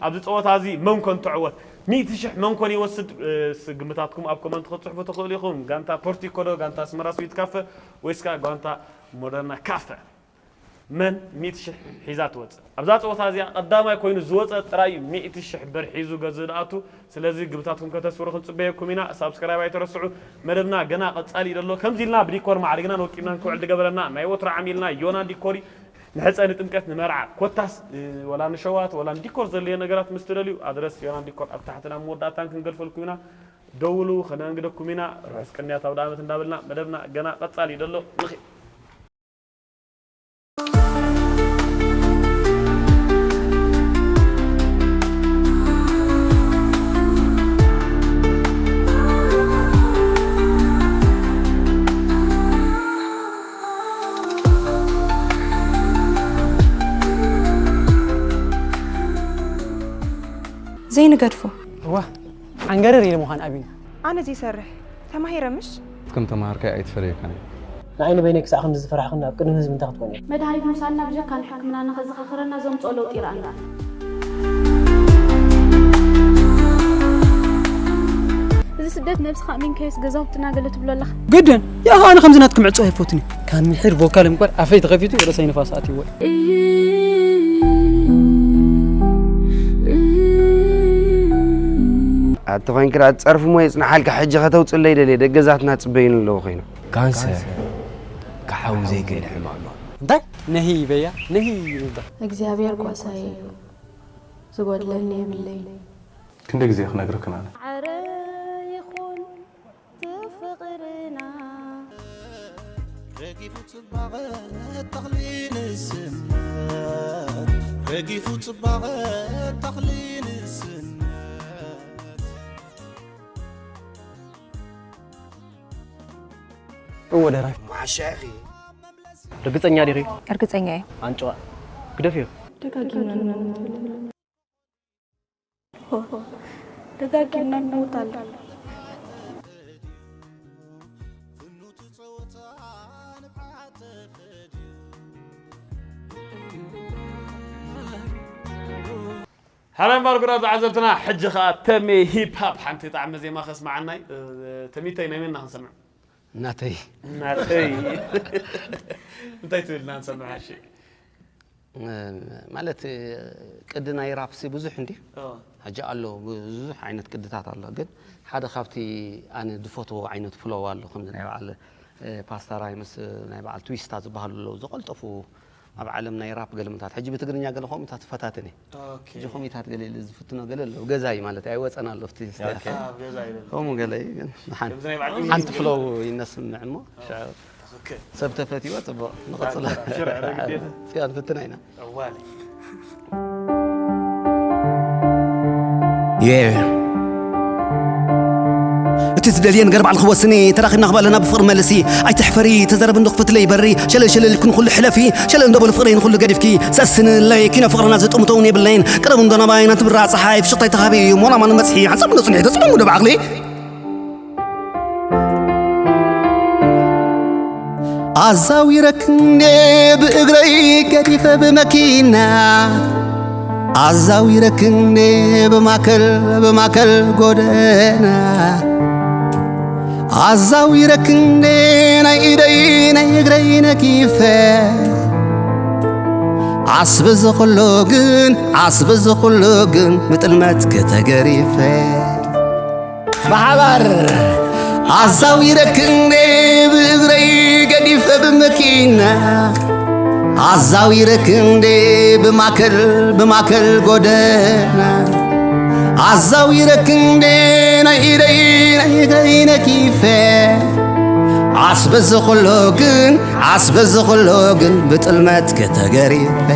ኣብዚ ጸወታ እዚ መን ኮን ትዕወት? ሚእቲ ሽሕ መን ኮን ይወስድ? እ፣ ስ-፣ ግምታትኩም ኣብ ኮመንት ክትጽሕፉ ትኽእሉ ኢኹም። ጋንታ ፖርቲኮ ዶ፣ ጋንታ ኣስመራ ስዊት ካፈ፣ ወይስ ከኣ ጋንታ ሞደርና ካፈ? መን ሚእቲ ሽሕ ሒዛ ትወጽእ? ኣብዛ ጸወታ እዚኣ ቀዳማይ ኮይኑ ዝወጸ ጥራይ እዩ ሚእቲ ሽሕ ብር ሒዙ ገዝእ ዝኣቱ። ስለዚ ግምታትኩም ከተስፍሩ ክንጽበየኩም ኢና። ሳብስክራይብ ኣይትረስዑ። መደብና ገና ቀጻሊ እዩ ዘሎ። ከምዚ ኢልና ብዲኮር ማዕሪግናን ወቂብናን ክውዕል ዝገበረና ናይ ወትሮ ዓሚልና ዮና ዲኮር እዩ። ንሕጸ፣ ንጥምቀት፣ ንመርዓ፣ ኮታስ፣ እ፣ ወላ ንሸዋት፣ ወላ ንዲኮር ዘድልዮ ነገራት ምስ ትደልዩ፣ ኣድረስ ዮናን ዲኮር ኣብ ታሕትን ኣብ መወዳእታን ክንገድፈልኩም ኢና። ደውሉ፣ ከነንግደኩም ኢና። ርሑስ ቅንያት ኣውደ ዓመት እንዳበልና፣ መደብና ገና ቀጻሊ እዩ ዘሎ። ንኺድ። ዘይንገድፎ። እዋ፣ ዓንገረር ኢለ ምዃን ኣብዩኒ። ኣነ ዘይሰርሕ፣ ተማሂረ ምሽ? ከም ተማሃርካይ ኣይትፈለየካን እዩ። ንዓይ ንበይነይ ክሳዕ ክንዲ ዝፈራሕኽኒ ኣብ ቅድሚ ህዝቢ እንታይ ክትኮኒ? መድሃኒት ምውሳድና ብጀካ ንሕክምና ንኸዘኻኽረና ዘምጽኦ ለውጢ ይረኣና። እዚ ስደት ነብስኻ ኣሚንካዮስ ገዛውትና ገለ ትብሎ ኣለኻ? ግድን፣ ያኻ ኣነ ከምዚ ናትኩም ዕጹ ኣይፈቱን እዩ። ካብ ምሒር ቮካል እምበር ኣፈይ ተኸፊቱ ርእሰይ ንፋስ ኣትይዎ። ኣቲ ኮይንኪ ደኣ ጸርፊ እሞ የጽንሓልኪ፣ ሕጂ ከተውጽለይ ደልየ፣ ደገዛትና ጽበዩኒ ኣለዉ ኮይኖም። ካንሰር ክሓዊ ዘይክእል ሕማም እዩ። እንታይ? ነሂ በያ፣ ነሂ ይብል። እግዚኣብሔር ጓሳይ እዩ፣ ዝጎድለኒ የብለይን። ክንደይ ግዜ ክነግረክን ኣነ? ማዕረ ይኹን እቲ ፍቕርና። ረጊፉ ጽባቐ ተኽሊ ንስነት፣ ረጊፉ ጽባቐ ተኽሊ ንስነት። እወ ደራፊ። መዓሻ ኢኺ። ርግጸኛ ዲኺ? ርግጸኛ እየ። ኣንጭዋ። ግደፍዮ። ደጋጊምና ንሞት ኣለና። ደጋጊምና ንሞት ኣለና። ሓራይ እምበር ጉራ ተዓዘብትና፣ ሕጂ ኸኣ ተሜ ሂፕ ሃፕ ሓንቲ ጣዕሚ ዜማ ከስምዓና እዩ። ተሚተይ ናይ መን ኢና ክንሰምዕ? ናተይ። ናተይ። እንታይ ትብል ኢና ንሰምዕ? እሺ። እ፣ ማለት፣ እ፣ ቅዲ ናይ ራፕሲ ብዙሕ እንድዩ። ኦ። ሕጂ ኣሎ፣ ብዙሕ ዓይነት ቅድታት ኣሎ። ግን ሓደ ካብቲ ኣነ ዝፈትዎ ዓይነት ፍሎው ኣሎ፣ ከምዚ ናይ በዓል፣ እ፣ ፓስታ ራይምስ፣ እ፣ ናይ በዓል ትዊስታ ዝበሃሉ ኣለዉ። ዝቐልጠፉ ኣብ ዓለም ናይ ራፕ ገለመታት። ሕጂ ብትግርኛ ገለ ከምኡታት ትፈታተን እየ። ኦኬ። ሕጂ ከምኡታት ገለ ኢለ ዝፍትኖ ገለ ኣሎ። ገዛይ ማለት ኣይወጸን ኣሎ፣ ኣብቲ ስቴጅ። ኦኬ። ኣብ ገዛ እዩ ዘሎ። ከምኡ ገለ እዩ፣ ግን ሓን-፣ ከምዚ ናይ በዓል ሓንቲ እንግሊዝ ፍሎው ይነስምዕ እሞ፣ ሽዑ ትኽክል። ሰብ ተፈትይዎ ጽቡቕ። ንቐጽሎ። ሽዑ፣ ኧረ ግዴታ። ጽዮን፣ ፍትና ኢና። እዋሊ። Yeah. እቲ ትደልየ ነገር ባዕልኺ ወስኒ፣ ተራኺብና ክባለና ብፍቕሪ መልሲ። ኣይትሕፈሪ፣ ተዛረቢ እንዶ ክፈትለይ በሪ። ሸለል ሸለል ኢልኪ ንኹሉ ሕለፊ፣ ሸለል እንዶ በሉ ፍቕረይ ንኹሉ ገዲፍኪ። ሰስንለይ፣ ኪኖ ፍቕርና ዝጥምቶ እውን የብለይን። ቅረብ እንዶ ናባይ፣ ናንቲ ብራ ጸሓይ፣ ፍሽኽታይ ተኻቢ፣ ሞና ማን መጽሒ፣ ሓንሳብ እንዶ ጽንሒ፣ ተጽበሙ ዶ ብዓቕሊ። ኣዛዊረክንዴ ብእግረይ ገዲፈ ብመኪና፣ ኣዛዊረክንዴ ብማከል፣ ብማከል ጎደና፣ ኣዛዊረክንዴ ናይ ኢደይ ናይ እግረይ ነጊፈ፣ ዓስቢ ዝኹሉ ግን፣ ዓስቢ ዝኹሉ ግን ብጥልመት ከተገሪፈ። ብሓባር ኣዛዊረክንዴ ብእግረይ ገዲፈ ብመኪና ኣዛዊረክንዴ ብማከል ብማከል ጎደና ኣዛዊረክንዴ ናይ ኢደይ ናይ እግረይ ነኪፈ ኣስበዚ ኩሎ ግን ኣስበዚ ኩሎ ግን ብጥልመት ከተገሪፈ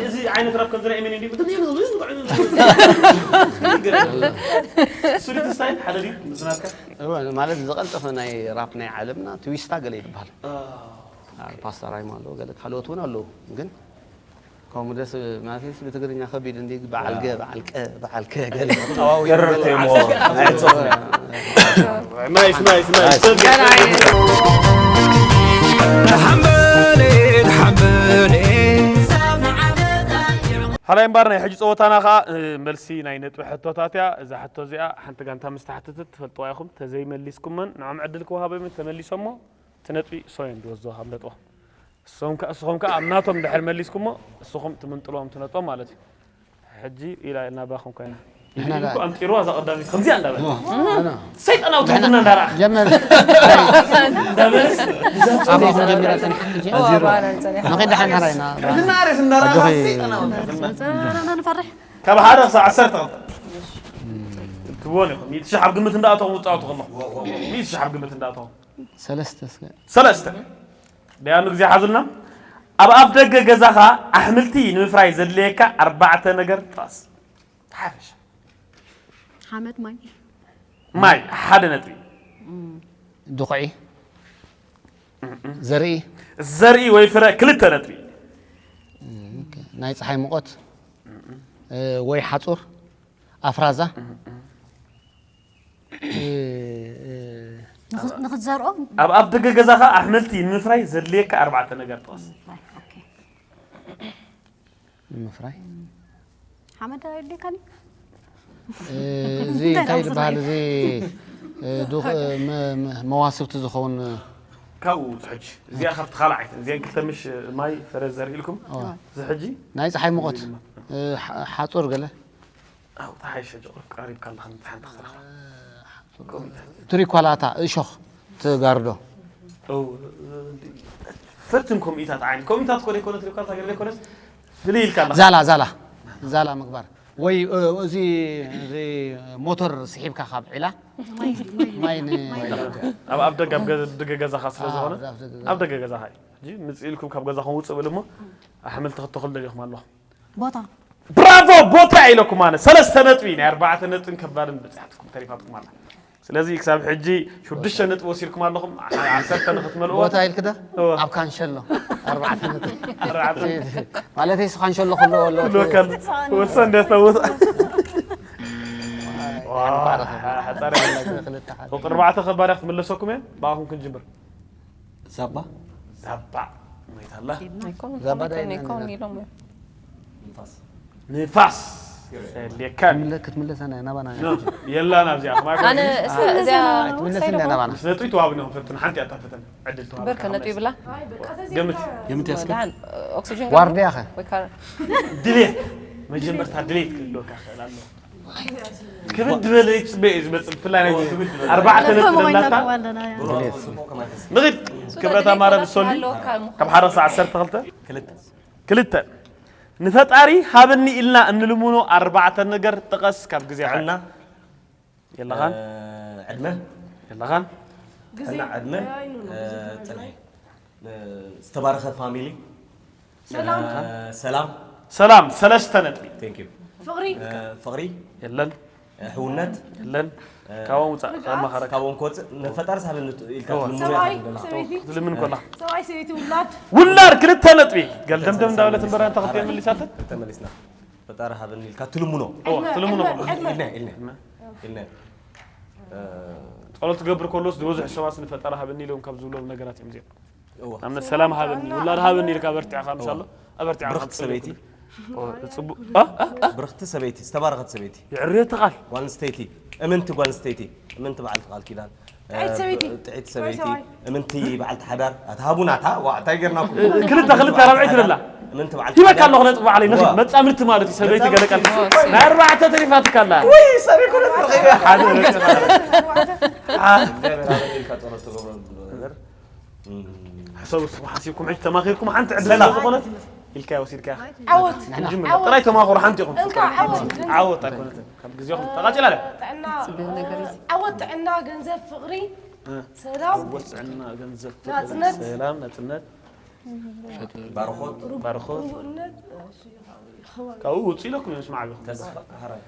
እዚ ዓይነት ራፕ ከምዚ ናይ ኤሚኔም ድዩ? ብጣዕሚ እዩ ዝብሉ። ስዊት ስታይል ሓደ ድዩ? ምስ ናትካ? እወ፣ ማለት ዝቐልጠፈ ናይ ራፕ ናይ ዓለምና ትዊስታ ገለ ይበሃል። ፓስታ ራይም ኣለዎ፣ ገለ ካልኦት እውን ኣለዉ። ግን ከምኡ ደስ ማለት እዩ፣ ብትግርኛ ከቢድ እንዲ በዓል ገ በዓል ቀ በዓል ከ ገለ ጠዋዊ ገረርት እሞ ናይስ ናይስ ናይስ ሰብ ሓምበሌት ሓምበሌት ሓላይ እምባር ናይ ሕጂ ፀወታና ከዓ እ፣ መልሲ ናይ ነጥቢ ሕቶታት እያ። እዛ ሕቶ እዚኣ ሓንቲ ጋንታ ምስ ተሓተተት ትፈልጥዋ ኢኹም። ተዘይመሊስኩመን ንዖም ዕድል ክወሃቦም እዩ። ተመሊሶሞ እቲ ነጥቢ እሶም እዮም ዝወስድዎ ካብ ነጥቦም። እሶም ከ- እስኹም ከዓ ኣብ ናቶም ድሕር መሊስኩሞ እስኹም ትምንጥልዎም እቲ ነጥቦም ማለት እዩ። ሕጂ ኢላ ናባኹም ኮይና። ኢሉ ኣምጢርዋ እዛ ቀዳሚት ከምዚኣ እንዳበለ ሰይጣናዊ ትሕትና እንዳረኣኻ ጀመር እንዳበለስ ኣባኹም ጀሚራ ጸኒሓ ሕጂ ኣባራን ጸኒሓ ንኸይድ ደሓን ሓራይና ትሕትና ርእስ እንዳረኣኻ ኣጆኺ ሰይጣናዊ ትሕትና ንፈርሕ ካብ ሓደ ክሳብ ዓሰርተ ክብዎም ኢኹም። ሚእቲ ሽሕ ኣብ ግምት እንዳኣተኹም ውፃእቱ ከለኹም ሚእቲ ሽሕ ኣብ ግምት እንዳኣተኹም ሰለስተ እስከ ሰለስተ ደያኑ ግዜ ሓዙልና ኣብ ኣፍ ደገ ገዛኻ ኣሕምልቲ ንምፍራይ ዘድልየካ ኣርባዕተ ነገር ጥቐስ ሓፈሻ ሓመድ ማይ ማይ ሓደ ነጥቢ ድኹዒ ዘርኢ ዘርኢ ወይ ፍረ ክልተ ነጥቢ ናይ ፀሓይ ሙቐት ወይ ሓፁር ኣፍራዛ ንኽትዘርኦ ኣብ ኣፍ ደገ ገዛኻ ኣሕምልቲ ንምፍራይ ዘድልየካ ኣርባዕተ ነገር ጥቐስ ንምፍራይ ሓመድ ኣየድልየካን እዚ እንታይ ዝበሃል እዚ መዋስብቲ ዝኸውን ካብኡ ሕጂ እዚኣ ካብቲ ካልኣይ እዚአን ክልተ ምሽ ማይ ፍረ ዘርኢ ኢልኩም እዚ ሕጂ ናይ ፀሓይ ሙቐት ሓፁር ገለ ኣብታ ሓይሸ ጀቕርብ ቀሪብካ ኣለኻ ሓንቲ ክትረኽባ ትሪኳላታ እሾኽ ትጋርዶ ፈትን ኮሚታት ዓይኒ ኮሚታት ኮደ ኮነ ትሪኳላታ ገለ ኮነስ ፍልይ ኢልካ ኣለኻ ዛላ ዛላ ዛላ ምግባር ወይ እዚ እዚ ሞተር ስሒብካ ካብ ዒላ ማይ ን ኣብ ኣብ ደገ ኣብ ገ- ደገ ገዛኻ ስለ ዝኾነ ኣብ ደገ ገዛኻ እዩ ሕጂ ምጽእ ኢልኩም ካብ ገዛኹም ውፅእ ብል እሞ ኣሕምልቲ ክትተኽሉ ደሊኹም ኣለኹም ቦታ ብራቮ ቦታ ኢለኩም ኣነ ሰለስተ ነጥቢ ናይ ኣርባዕተ ነጥብን ከባድን በፂሓትኩም ተሪፋትኩም ኣላ ስለዚ ክሳብ ሕጂ ሽዱሽተ ነጥቢ ወሲድኩም ኣለኹም ዓሰርተ ንክትመልእዎ ቦታ ኢልክ ዶ እወ። ኣብ ካንሸሎ ኣርባዕተ ነጥቢ ኣርባዕተ ማለት ስ ካንሸሎ ክልዎ ኣሎ ክልወካ ወሰን ደተውት ቁጥሪ ኣርባዕተ ከባዳ ክትምለሰኩም እየ ብኣኹም ክንጅምር ዛባ ዛባ ሞይታላ ዛባ ዳይ ይኮን ኢሎም እዮም ንፋስ ንፋስ ሰሌካን ክትምለሰና ናባና የላን ኣብዚኣ ኣነ እዚኣ ትምለሰና ናባና ምስ ነጥቢ ተዋብኒ ክፈትን ሓንቲ ኣታ ፈተን ዕድል ተዋብ በርከ ነጥቢ ብላ ገምት ገምት ያስከ ኦክሲጅን ዋርድያ ኸ ወይ ካር ድሌት መጀመርታ ድሌት ክህልወካ ክእል ኣለዎ ክብድ ዝበለ ይፅበ እዩ ዝመፅእ ብፍላይ ናይ ኣርባዕተ ነጥቢ ደላታ ንኽድ ክብረት ኣማረ ብሶሊ ካብ ሓደ ክሳብ ዓሰርተ ክልተ ክልተ ንፈጣሪ ሃብኒ ኢልና እንልምኖ ኣርባዕተ ነገር ጥቀስ ካብ ግዜ ጥዕና የለኻን ዕድመ የለኻን ጥዕና ዕድመ ፅንሒ ዝተባረኸ ፋሚሊ ሰላም ሰላም ሰለስተ ነጥቢ ቴንክ ዩ ፍቕሪ ፍቕሪ የለን ሕውነት የለን ካብኦም ውፃእ ካብ መኸረካ ካብኦም ክወፅእ ንፈጣሪ ሳብ ኢልካ ሰብኣይ ሰበይቲ ትልምን ኮላ ሰብኣይ ሰበይቲ ውላድ ውላድ ክልተ ነጥቢ ገልደምደም እንዳበለት እምበራ እንተ ክልተ መሊሳትን ተመሊስና ፈጣሪ ሃበኒ ኢልካ ትልምኖ ትልምኖ ኢልና ኢልና ኢልና ጸሎት ትገብር ከሎስ ዝበዝሑ ሰባት ንፈጣሪ ሃበኒ ኢሎም ካብ ዝብሎም ነገራት እዮም እዚኦም ኣብነት ሰላም ሃበኒ ውላድ ሃበኒ ኢልካ በርቲዕኻ ምሻሎ ኣበርቲዕኻ ብርኽቲ ሰበይቲ ጽቡቅ ብርኽቲ ሰበይቲ ዝተባረኸት ሰበይቲ ይዕርየቲ ቃል ጓል ኣንስተይቲ እምንቲ ጓል ኣንስተይቲ እምንቲ በዓልቲ ቃል ኪዳን ጥዕይቲ ሰበይቲ። ጥዕይቲ ወይ ሰበይቲ ሰብኣይ። እምንቲ በዓልቲ ሓዳር ኣታ ሃቡና እታ ዋ እንታይ ጌርናኩም ክልተ ክልተ ራብዐይቲ ደላ እምንቲ በዓልቲ ሂበካ ሓዳር ኣለኹ ነጥቢ ባዕለይ ንኺድ ዋ። መፃምድቲ ማለት እዩ ሰበይቲ ገለ ቃል ናይ ኣርባዕተ ተሪፋትካ ኣላ ወይ ሰብ ይኮነ ተረኺበ ሓደ ነጥቢ ሓደ። አ፣ እግዚኣብሔር ኣበይ ኢልካ ጸሎት ትገብረሉ ነገር እም፣ ሕሰቡ እስኹም ሓሲብኩም ሕጂ ተማኺርኩም ሓንቲ ዕድል ሰላም። ዝኾነት ኢልካ ወሲድካ ዓወት ንጅምር ዓወት ጥራይ ተማኽሩ ሓንቲ ኢኹም እንካ ዓወት ዓወት ኣይኮነትን ካብ ግዜኹም ተቓጺላ ኣለ ጥዕና ዓወት ጥዕና ገንዘብ ፍቕሪ ሰላም ወፅዕና ገንዘብ ናጽነት። ሰላም ናፅነት ባርኾት ባርኾት ርጉእነት ካብኡ ውፅእ ኢለኩም እዮም ስማዕ ኣለኹም ተስፋ ሃራይ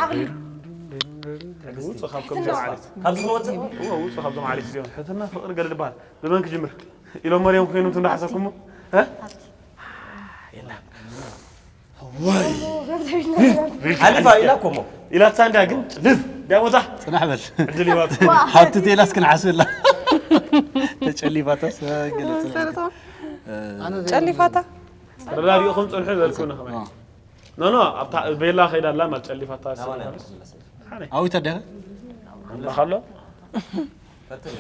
ዓቕሊ ውፅእ ካብ ከምዚኦም ዓሌት ካብዚ ክንወፅእ እዎ ውፅእ ካብዞም ዓሌት እዚኦም ትሕትና ፍቕሪ ገለ ድበሃል ብመን ክጅምር ኢሎም መሪኦም ኮይኖም ትንዳሓሰብኩሞ የላ ሓሊፋ ኢላ ኮሞ ኢላትሳ እንዲያ ግን ልብ ዲያ ቦታ ፅናሕ በል ዕድል ይዋት ሃብቲ ቴላስ ክንሓስብላ ተጨሊፋታስ ገለ ጨሊፋታ ተረዳዲእኹም ፅንሑ ዝበልኩ ንኸመይ ኖ ኖ ኣብታ ቤላ ከይዳ ኣላ ማለት ጨሊፋታ ኣዊት ኣደኸ ኣምባኻሎ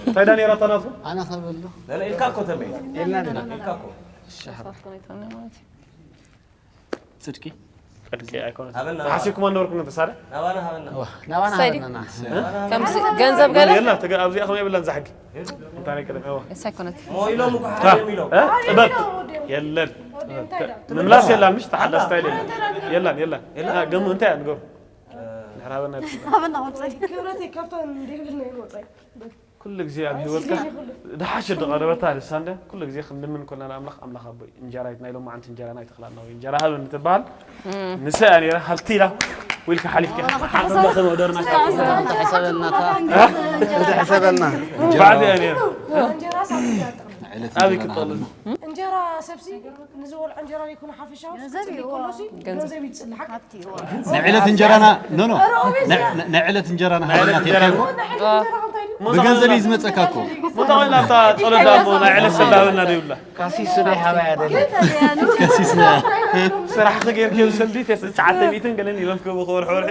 እንታይ ዳ ነይራታ ናትኩም ኣነ ከበሉ ኢልካ እኮ ተመይ ኢልካ እኮ ፅድቂ ጽድቂ ኣይኮነት ሃበና ሓሲብኩም ኣነበርኩም ተሳለ ናባና ሃበና ናባና ሰይዲ። ሃበናና ከምዚ ገንዘብ ገለ የላ ተገ ኣብዚኣ ከመይ የብላን ዛሕጊ እንታይ ናይ ቀደም እዋ እሳ ኣይኮነት ሞ ኢሎም እኮ ሓደም ኢሎም እ? ጥበብ የለን ምምላስ የላን ምሽ ተሓዳ ስታይል የለን የላን የላን እ፣ ገሙ እንታይ እያ ንገሩ ንሕራበና ሃበና ወፀይ ክብረተይ ካብታ እንዲብል ናይ ወፃይ ኩሉ ግዜ ኣብ ህይወትካ ድሓሽ ዝቐረበታ ልሳ እንደ ኩሉ ግዜ ክንልምን ኮና ንኣምላኽ ኣምላኽ ኣቦይ እንጀራ ናይ ሎማዓንቲ እንጀራና ኣይትኽላልና ወይ እንጀራ ሃበኒ ትበሃል ንሳ እያ ነይራ ሃልቲ ኢላ ውልካ ሓሊፍካ ሓመመኸ መውደርና ተሕሰበልናታ ተሕሰበልና ባዕዲ እያ ነይራ እንጀራ ሳብ ኣበይ ክጠሉ እንጀራ ሰብሲ ንዝበልዖ እንጀራ ዘይኮነ ሓፈሻዊ ገንዘብ ይፅልሓ ናይ ዕለት እንጀራና ኖ ኖ ናይ ዕለት እንጀራና ሃበና ተልካ ብገንዘብ እዩ ዝመፀካ እኮ ሙጣ ኮይና ኣብታ ፀሎት ዳሞ ናይ ዕለት ሰላበና ደይብላ ካሲስ ናይ ሓባያ ደለ ከሲስና ስራሕ ክጌር ከይሰልዲ ተስዓተ ሚእትን ገለን ኢሎም ክህቡ ክወርሑ ወርሒ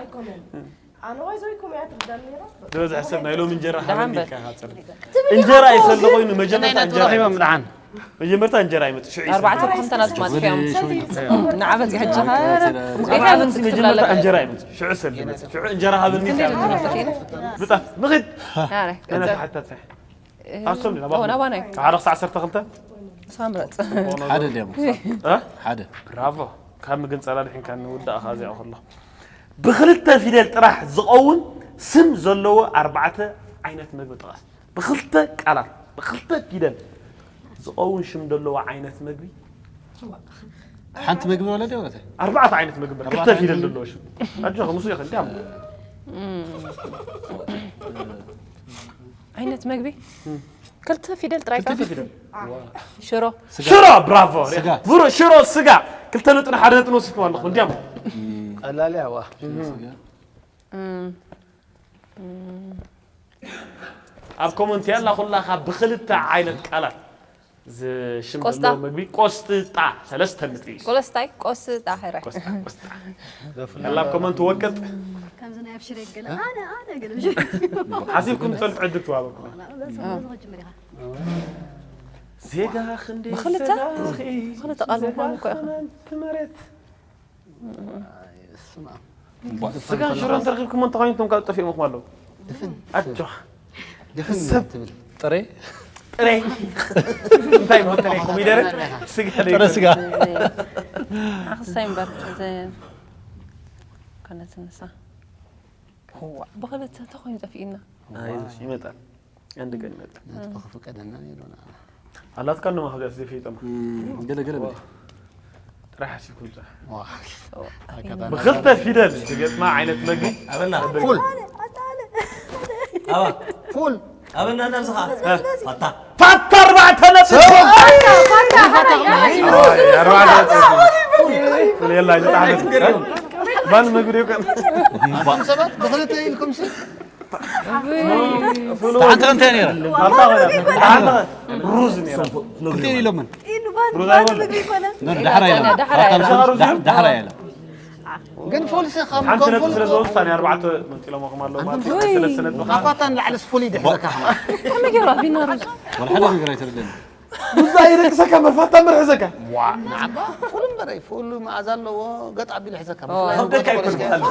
ኣይኮነን ኣነ ዋይ ዘይኩም እያ ትብዳል ነይራ ዝበዝሐ ሰብ ናይ ሎም እንጀራ ደሓን ሃበኒ በል። ኢልካ ካፅር እንጀራ ይሰልኾይኑ መጀመርታ እንጀራ ረኺቦም ድሓን መጀመርታ እንጀራ ይመፅእ ሽዑ እዩ ኣርባዕተ ኩም ተናት ማጥፊኦም ንዓበት ዝሕጂ ኣባዕትን መጀመርታ እንጀራ ይመፅእ ሽዑ ሰልዲ ይመፅእ ሽዑ እንጀራ ሃበኒ ኢልካ ብጣም ንኽድ ኣረ ነና ተሓታት ሳይ ኣሶም ዲና ኦ ናባናይ ሓደ ክሳዕ ዓሰርተ ክልተ ንስኻ ምረፅ ሓደ ድያ እ? ሓደ ብራቮ ካብ ምግንፀላ ድሒንካ ንውዳእ ከ እዚኣ ከሎ ብክልተ ፊደል ጥራሕ ዝኸውን ስም ዘለዎ ኣርባዕተ ዓይነት ምግቢ ጥቐስ ብክልተ ቃላት ብክልተ ፊደል ዝኸውን ሽም ዘለዎ ዓይነት ምግቢ ሓንቲ ምግቢ ወለደ ወለተ ኣርባዕተ ዓይነት ምግቢ ክልተ ፊደል ዘለዎ ሽም ኣጆኹ ምስ ይኽእል ዲያም ዓይነት መግቢ ክልተ ፊደል ጥራይ ክልተ ፊደል ሽሮ ሽሮ ብራቮ ስጋ። ብሩ ሽሮ ስጋ ክልተ ነጥቢ ሓደ ነጥቢ ወሲድኩም ኣለኹም እንዲያም ቀላል ያዋ ኣብ ኮመንት ያላ ኩላኻ ብክልተ ዓይነት ቃላት ዝሽም ቆስጣ። ዘለዎ ምግቢ ቆስጣ ሰለስተ ነጥቢ እዩ። ቆለስታይ ቆስጣ ሕራይ ቆስጣ ቆስጣ ያላ ኣብ ኮመንት ወቅጥ ከምዚ ናይ ኣብሽር የገለ ኣነ ኣነ ገለ ሓሲብኩም ፀንሑ ዕድል ተዋበኩም ዝጅምር ኢኻ ዜጋ ክንደይ ብክልተ? ዝሰጋኺ ብክልተ ቃል ምዃኑ እኮ ኢኻ። ዘጋመንቲ መሬት ስጋን ሽሮን ተረኪብኩም እንተኮይንኩም ካብ ጠፊኦምኩም ኣለዉ ኣጆኻ ድፍን ትብል ጥረ ጥረ እንታይ ነው ጥረ ኮሚደረ ስጋ ጥረ ስጋ ኣኽሳይ እምበር ኮነት ንሳ ብክልተ እንተኮይኑ ጠፊእና ይመጣል አንድ ቀን ይመጣል ብክፉ ቀደና ነይሩና ኣላትካ እንደማ ከዚኣ ዘይፈይጠማ ገለ ገለ በል ጥራሕ ሓሲብኩም ጥራሕ ኣጋጣሚ ብክልተ ፊደል ዝገጥማ ዓይነት መግቢ ኣበና ፉል ኣባ ፉል ኣበና እናብዝኻ ፋታ ፋታ ኣርባዕተ ነጥቢ የላ ዝጣዕመት ባን መግቢ ደው ቀን ሰባት ብክልተ ኢልኩም ሲ ሓንቲ እንታይ ነይራ ሩዝ ነይራ ክልተ ኢሎምን ሩዝ ኣይበሉ ዳሕራ ኢላ ዳሕራ ኢላ። ዳሕራ ኢላ ግን ፎልሲ ካብ ሓንቲ ከም ነጥቢ ፎልሲ ስለ ዝወስድ ኣነ ኣርባዕተ መንጢሎሞ ከም ኣለዎ ማለት እዩ። ውይ። ሰለስተ ነጥቢ ከዓ ካፋታ ንላዕሊ ስፉል ይደ ሕዘካ። ከመይ ገይሩ ኣቢና ሩዝ? ወላ ሓደ ነገር ኣይተረደኒ። ብዙ ኣይደቅሰካ መርፋታ መርሕዘካ። ንዓባ ፉል እምበረይ ፉል መኣዛ ኣለዎ። ገጥ ኣቢሉ ሕዘካ። ከብደካ ይኮን በሃል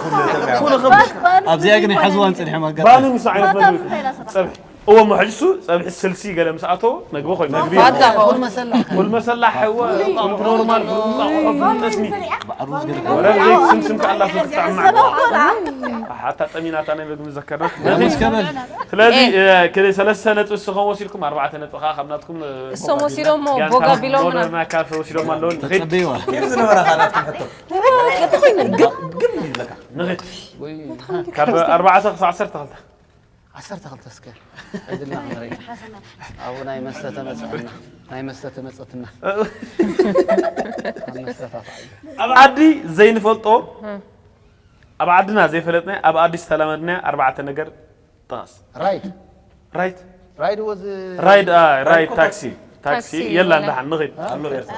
ፉል ተብያ። ኣብዚኣ ግን ይሓዝዋን ፀኒሖም ኣጋጣሚ። ባኒ ምስ ዓይነት መግቢ ጸብሒ እዎ መሕጅሱ ጸብሒ ስልሲ ገለ ምስ ኣተዎ መግቢ ኮይኑ መግቢ ፋታ ፉል መሰላ ፉል መሰላ ሕወ ፉል ኖርማል ፉል እንቋቑሖ ፉል ጠስሚ ሩዝ ገለ ወረ ዘይት ስምስም ከኣላ ፉል ክጣዕማ ሓታ ጠሚናታ ናይ መግቢ ዘከርና ሩዝ ከበል ስለዚ ክደ ሰለስተ ነጥቢ ስኸም ወሲድኩም ኣርባዕተ ነጥቢ ከዓ ካብ ናትኩም እሶም ወሲዶሞ ቦጋ ቢሎምና ሞደርና ካፈ ወሲዶም ኣለዉ ንኽድ ተጸበይዋ ዝነበረ ካላት ሕቶ ንኽድ ካብ ኣርባዕተ ክሳብ ዓሰርተ ክልተ ዓሰርተ ክልተ እስከ ዕድልና ክንርኢ። ኣብኡ ናይ መስተ ተመፅአና ናይ መስተ ተመፀትና ኣብ መስተ ታፋ እዩ። ኣብ ዓዲ ዘይንፈልጦ ኣብ ዓድና ዘይፈለጥና ኣብ ኣዲስ ዝተለመድና ኣርባዕተ ነገር ጥቐስ ራይድ ራይት ራይድ ወዝ ራይድ አ፣ ራይድ ታክሲ ታክሲ ታክሲ የላ የላ። እንዳሓን ንኽድ ኣሎ ኤርትራ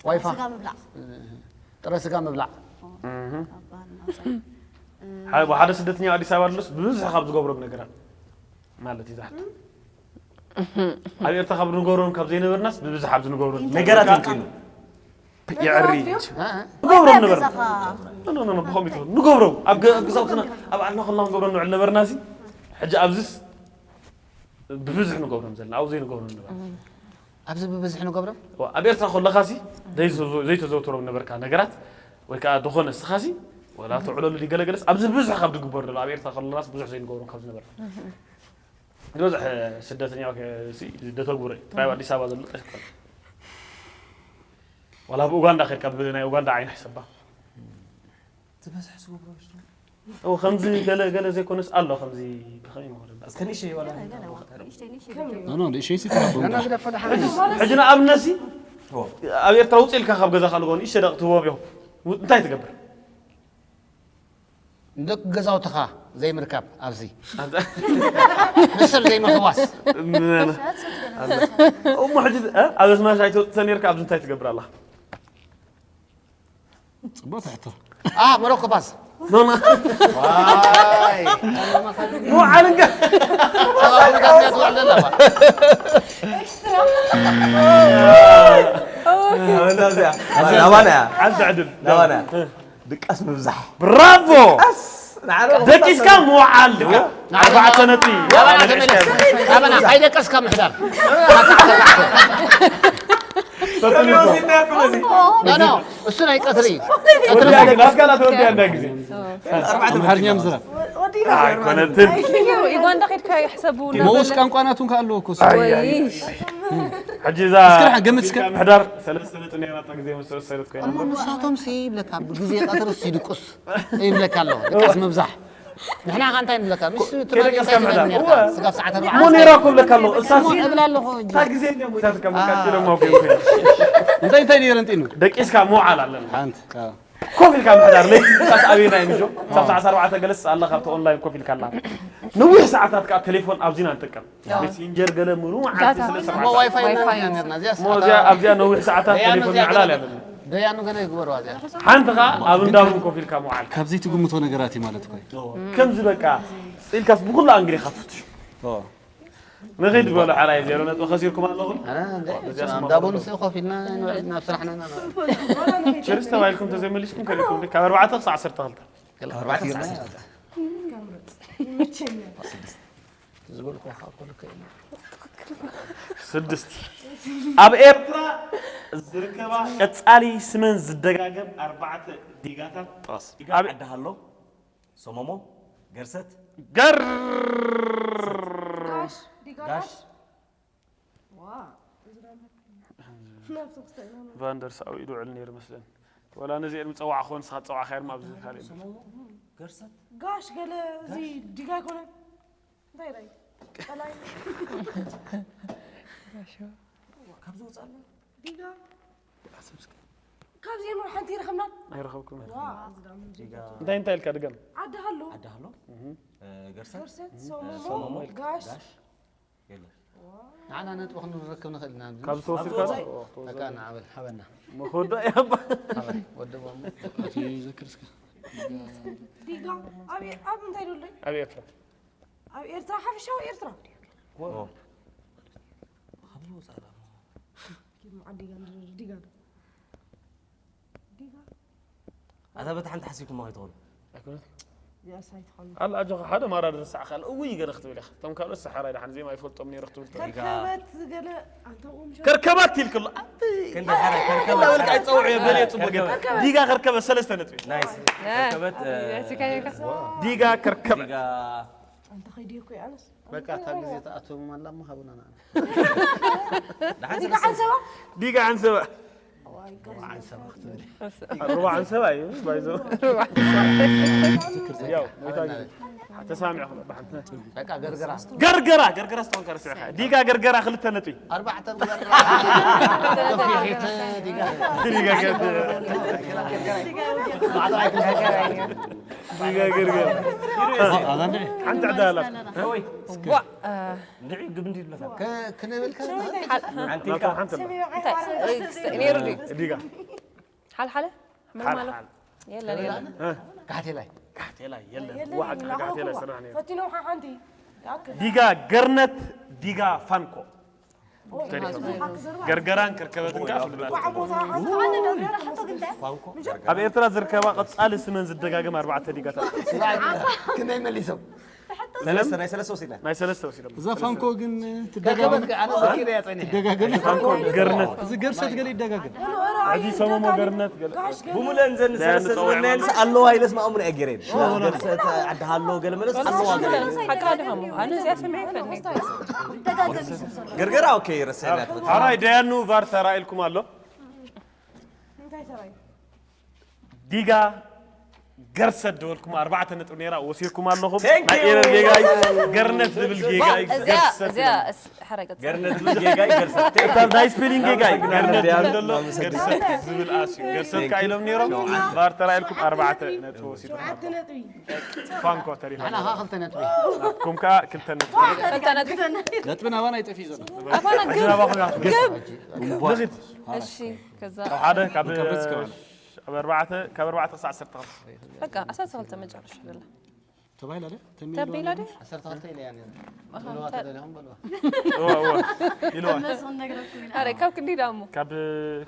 ዋይፋ ስጋ ምብላዕ ጥረ ስጋ ምብላዕ ሓደ ስደተኛ ኣዲስ ኣበባ ድሎስ ብብዝሒ ካብ ዝገብሮም ነገራት ማለት እዩ ዝሓቶ ኣብ ኤርትራ ካብ ንገብሮም ካብ ዘይነበርናስ ብብዝሒ ኣብ ዝንገብሮም ነገራት ይንቅዩ የዕሪ እ? ንገብሮም ነበርና ገዛኻ ኖ ኖ ኖ ብኸም ይትኸ ንገብሮም ኣብ ገ- ኣብ ገዛውትና ኣብ ዓድና ከለና ንገብሮም ንውዕል ነበርና ሲ ሕጂ ኣብዝስ ብብዝሒ ንገብሮም ዘለና ኣብኡ ዘይንገብሮም ነበርና ኣብዚ ብብዝሒ ንገብሮም ዋ፣ ኣብ ኤርትራ ከለኻሲ ዘይተዘ- ዘይተዘውትሮም ነበርካ ነገራት ወይ ከዓ ዝኾነ እስኻሲ ወላ ተዕለሉ ገለገለስ ኣብዚ ብዙሕ ካብ ዝግበር ዘሎ ኣብ ኤርትራ ከለናስ ብዙሕ ዘይንገብሮም ካብ ዝነበርና ዝበዝሕ ስደተኛ ሲ- ደተጉረ ጥራይ ኣብ ኣዲስ ኣበባ ዘሎ ጠሽኮ ዋላ ኣብ ኡጋንዳ ከድካ ብናይ ኡጋንዳ ዓይነ ሕሰባ ዝበዝሕ ዝገብሮ ከምዚ ገለ ገለ ዘይኮነስ ኣሎ ከምዚ ብኸመይ መኸደ እስከ ንእሽተይ ዋላ ኖ ኖ ንእሽተይ ሲ ትሃቦ ገና ግደፎ ደሓን ሕጂ ንኣብነሲ ኣብ ኤርትራ ውፅእ ኢልካ ካብ ገዛኻ ንጎ ንእሽተ ደቂ ትህቦም እዮም እንታይ ትገብር ንደቂ ገዛውትኻ ዘይምርካብ ኣብዚ ንሰብ ዘይምሕዋስ እሞ ሕጂ ኣብ ኣስመራ ኣይትወፅእ ነርካ ኣብዚ እንታይ ትገብር ኣላ ፅቡቅ ትሕቶ አ መሮኮ ባስ ኖና ዋይ ሞዓልንጋ ሰባዊ ጋር ትወልደላ ናባና እያ ሓንቲ ዕድል ናባና እያ ድቃስ ምብዛሕ ብራቮ ንዓረ ደቂስካ ምውዓል ድካ ኣርባዕተ ነጥቢ ናባና ተመለስ ናባና ካይደቀስካ ምሕዳር ኖ ኖ እሱ ናይ ቀትሪ ቀትሪ ናትካ ናተወዲያ እንዳ ግዜ ኣምሓርኛ ምዝራብ ኣይኮነትን ዩጋንዳ ከድካ ይሕሰቡ መውስ ቋንቋናቱን ከኣለዎ እኮ ወይ ሕጂ እዛ እስከ ደሓን ገምት እስከ። ምሕዳር ሰለስተ ነጥቢ ናይ ናታ ግዜ ምስ ተወሰደት ኮይና እሞ ንሳቶም ሲ ይብለካ ብግዜ ቀትሪ ሲድቁስ ይብለካ ኣለዎ ድቃስ ምብዛሕ ንሕና ካ እንታይ ንብለካ ምስ ከደቀስካ ምሕዳር እወ ስጋብ ሰዓት እሞ ነይራ እኮ ብለካ ኣለዎ እሳሲ እብላ ኣለኹ እንጂ እታ ግዜ እንዲኦም ወይታትካ መቃጭሎም ኣውፊ ኮይና እንታይ እንታይ ነይረን ጢኑ ደቂስካ ምውዓል ኣለና ሓንቲ ኮፍ ኢልካ ምሕዳር ለይቲ ምሳስ ኣበይና እዩ ምጆ ሳብ ሰዓት ኣርባዕተ ገለስ ኣላ ካብቲ ኦንላይን ኮፍ ኢልካ ኣላ ነዊሕ ሰዓታት ከዓ ቴሌፎን ኣብዚና ንጥቀም ሜሴንጀር ገለ ምሉ ዓዲ ስለ እሞ ዋይፋይ ኢና ነርና እዚያ እሞ እዚያ ኣብዚኣ ነዊሕ ሰዓታት ቴሌፎን ምዕላል ኣለና ደያኑ ገለ ይግበሩ እዚኣ ሓንቲ ከዓ ኣብ እንዳሩም ኮፍ ኢልካ ምውዓል ካብዚ ትግምቶ ነገራት እዩ ማለት ኮይ ከምዚ በቃ ስኢልካስ ብኩሉ ኣንግል ኢኻ ትፍትሹ ንኸይድ በሉ ሓራይ ዜሮ ነጥቢ ከሲርኩም ኣለኹም እንዳቦንስ ኮፍ ኢልና ንውዕል ናብ ስራሕና ኢና ንውዕል። ቸርስ ተባሂልኩም ተዘይመሊስኩም ከሊኩም ካብ ኣርባዕተ ክሳብ ዓሰርተ ክልተ ኣርባዕተ ክሳብ ዓሰርተ ይመቸኛል ዝበልኩ ሓኮል ከይነ ስድስት ኣብ ኤርትራ ዝርከባ ቀጻሊ ስመን ዝደጋገም ኣርባዕተ ዲጋታት ጥቐስ ዓዲ ሃሎ ሰሞሞ ገርሰት ገር ጋሽ ዲጋሽ ጋሽ ዋ እዚ ደሞ ናብቲ ክስተና ቫንደርስ ኣብኡ ኢዱ ውዕል ነይሩ መስለኒ ወላ ነዚአን ምፀዋዕኹ ንስኻ ትፀዋዕኻዮ ድማ ኣብዚ ካልእ ሰሞሞ ገርሰት ጋሽ ገለ እዚ ዲጋ ኣይኮነን እንታይ ዳይ ቀላይ ካብ ዝወፅእ ኣሎ ዲጋ ካብዚኦም ሓንቲ ይረኸብና ኣይረኸብኩም ዋ እዚ ደሞ ዲጋ እንታይ እንታይ ኢልካ ድገም ዓዲ ሃሎ ዓዲ ሃሎ ገርሰት ገርሰት ሰሞሞ ሰሞሞ ጋሽ ጋሽ የለን ንዓና ነጥቢ ክንረክብ ንኽእል ኢና። ካብ ዝተወሲድካ በቃ ንዓበል ሃበና። መኸወዳ ያባ ሃበል ወደቦም። ኣቲ ዘክር እስከ። ዲጋ ኣብ ኣብ እንታይ ደሎ? ኣብ ኤርትራ ኣብ ኤርትራ ሓፈሻዊ ኤርትራ። ዓዲ ዲጋ ዲጋ ዲጋ ኣታ በታ ሓንቲ ሓሲብኩማ ከይትኾኑ ኣይኮነት ዚኣስ ኣይትኾኑ። ኣላ ኣጆኻ ሓደ ማራ ድረሳዕ ካል እውይ ገለ ክትብል ኢኻ። እቶም ካልኦት ሰሓራይ ደሓን ዜማ ይፈልጦም ነይሩ ክትብል ትኽእል። ከርከበት ገለ ኣንተ ኡም ከርከባት ኢልክሎ ኣቲ ክንዲ ሓደ ከርከበት ወልካ ይፀውዑ የበለ የፅቡቅ ከርከበት። ዲጋ ከርከበት ሰለስተ ነጥቢ ናይስ ከርከበት ዲጋ ከርከበት ዲጋ ኣንተ ኸይዲ እኮ ኣነስ በቃ እታ ግዜ ተኣትዎም ኣላ እሞ ሃቡና ንዓና። ደሓን ዲጋ ዓንሰባ ዲጋ ዓንሰባ ዓንሰባ ክትብል ሩባ ዓንሰባ እዩ ባይዞ ያው ወይታ ተሳሚዕ ብሓንቲ በቃ ገርገራ ገርገራ ገርገራ ስተውን ከርስዕኻ ዲጋ ገርገራ ክልተ ነጥቢ ኣርባዕተ ገርገራ ዲጋ ገርገራ ዲጋ ገርገራ ሓንቲ ዕዳ ኣላት እንድዒ ግብ እንዲ ይብለካ ክንብል ከ ሓንቲ ኢልካ ሓንቲ ነይሩ ድዩ? ዲጋ ሓልሓለ? ሓልሓል የለን የለን። ካሕቴላይ ካሕቴላ የለን ዋሓ ካሕቴላ ስራሕ ነይሩ ፈቲኖም ሓንቲ ይኣክል ዲጋ ገርነት ዲጋ ፋንኮ ገርገራን ከርከበትን ከዓ ፍሉጣት ፋንኮ ኣብ ኤርትራ ዝርከባ ቀጻሊ ስመን ዝደጋገም ኣርባዕተ ዲጋታት ክንደይ መሊሶም ሰለስተ ናይ ሰለስተ ወሲድና ናይ ሰለስተ ወሲዶም እዛ ፋንኮ ግን ከርከበት ትደጋገም ኣነ ዘኪረ ያፀኒ ትደጋገም ፋንኮ ገርነት እዚ ገርሰት ገለ ይደጋገም ሕጂ ሰሞሞ ገርነት ገለ ብሙለን ዘን ሰለስተ ዝበልናየን ኣለዋ ኢለስ ማእሙን እያ ገይረን ገርሰት ዓዲ ሃሎ ገለ መለስ ኣለዋ ገለ ሓቃ ድሃሙ ኣነ እዚኣ ሰሚዐ ይፈልኒ ገርገራ ኦኬ ረሰናት ሓራይ ደያኑ ቫር ተራኢልኩም ኣሎ እንታይ ሰራይ ዲጋ ገርሰት ዝበልኩም ኣርባዕተ ነጥቢ ነይራ ወሲድኩም ኣለኹም Thank ናይ you። ኤረር ጌጋ እዩ ገርነት ዝብል ጌጋ እዩ እዚኣ ገርሰት እዚኣ እስ- ሓረገት ገርነት ዝብል ጌጋ ይገርሰት እታ ናይ ስፔሊንግ ጌጋ እዩ ገርነት ዝብል ዘሎ ገርሰት ዝብል ኣስ እዩ ገርሰት ከዓ ኢሎም ነይሮም ቫር ተራኢልኩም ኣርባዕተ ነጥቢ ወሲድኩም ሸውዓተ ነጥቢ ፋንኮ ተሪፋ ንዓና ከዓ ክልተ ነጥቢ ኩም ከዓ ክልተ ነጥቢ ክልተ ነጥቢ ነጥቢ ናባና ይጠፊ ዘሎ ኣባና ግብ ጅናባኹም ግብ ንኺድ እሺ ከዛ ካብ ሓደ ካብ ካብ ርዝቂ ማለት። ኣብ ኣርባዕተ ካብ ኣርባዕተ ክሳዕ ዓሰርተ ክልተ በቃ ዓሰርተ ክልተ መጨረሻ ደላ ተባሂላ ደ ተቢላ ደ ዓሰርተ ክልተ ኢለ እያ ነይሩ በልዋ ተደሊኹም በልዋ እወ እወ ኢልዋ ኣረ ካብ ክንዲ ዳሞ ካብ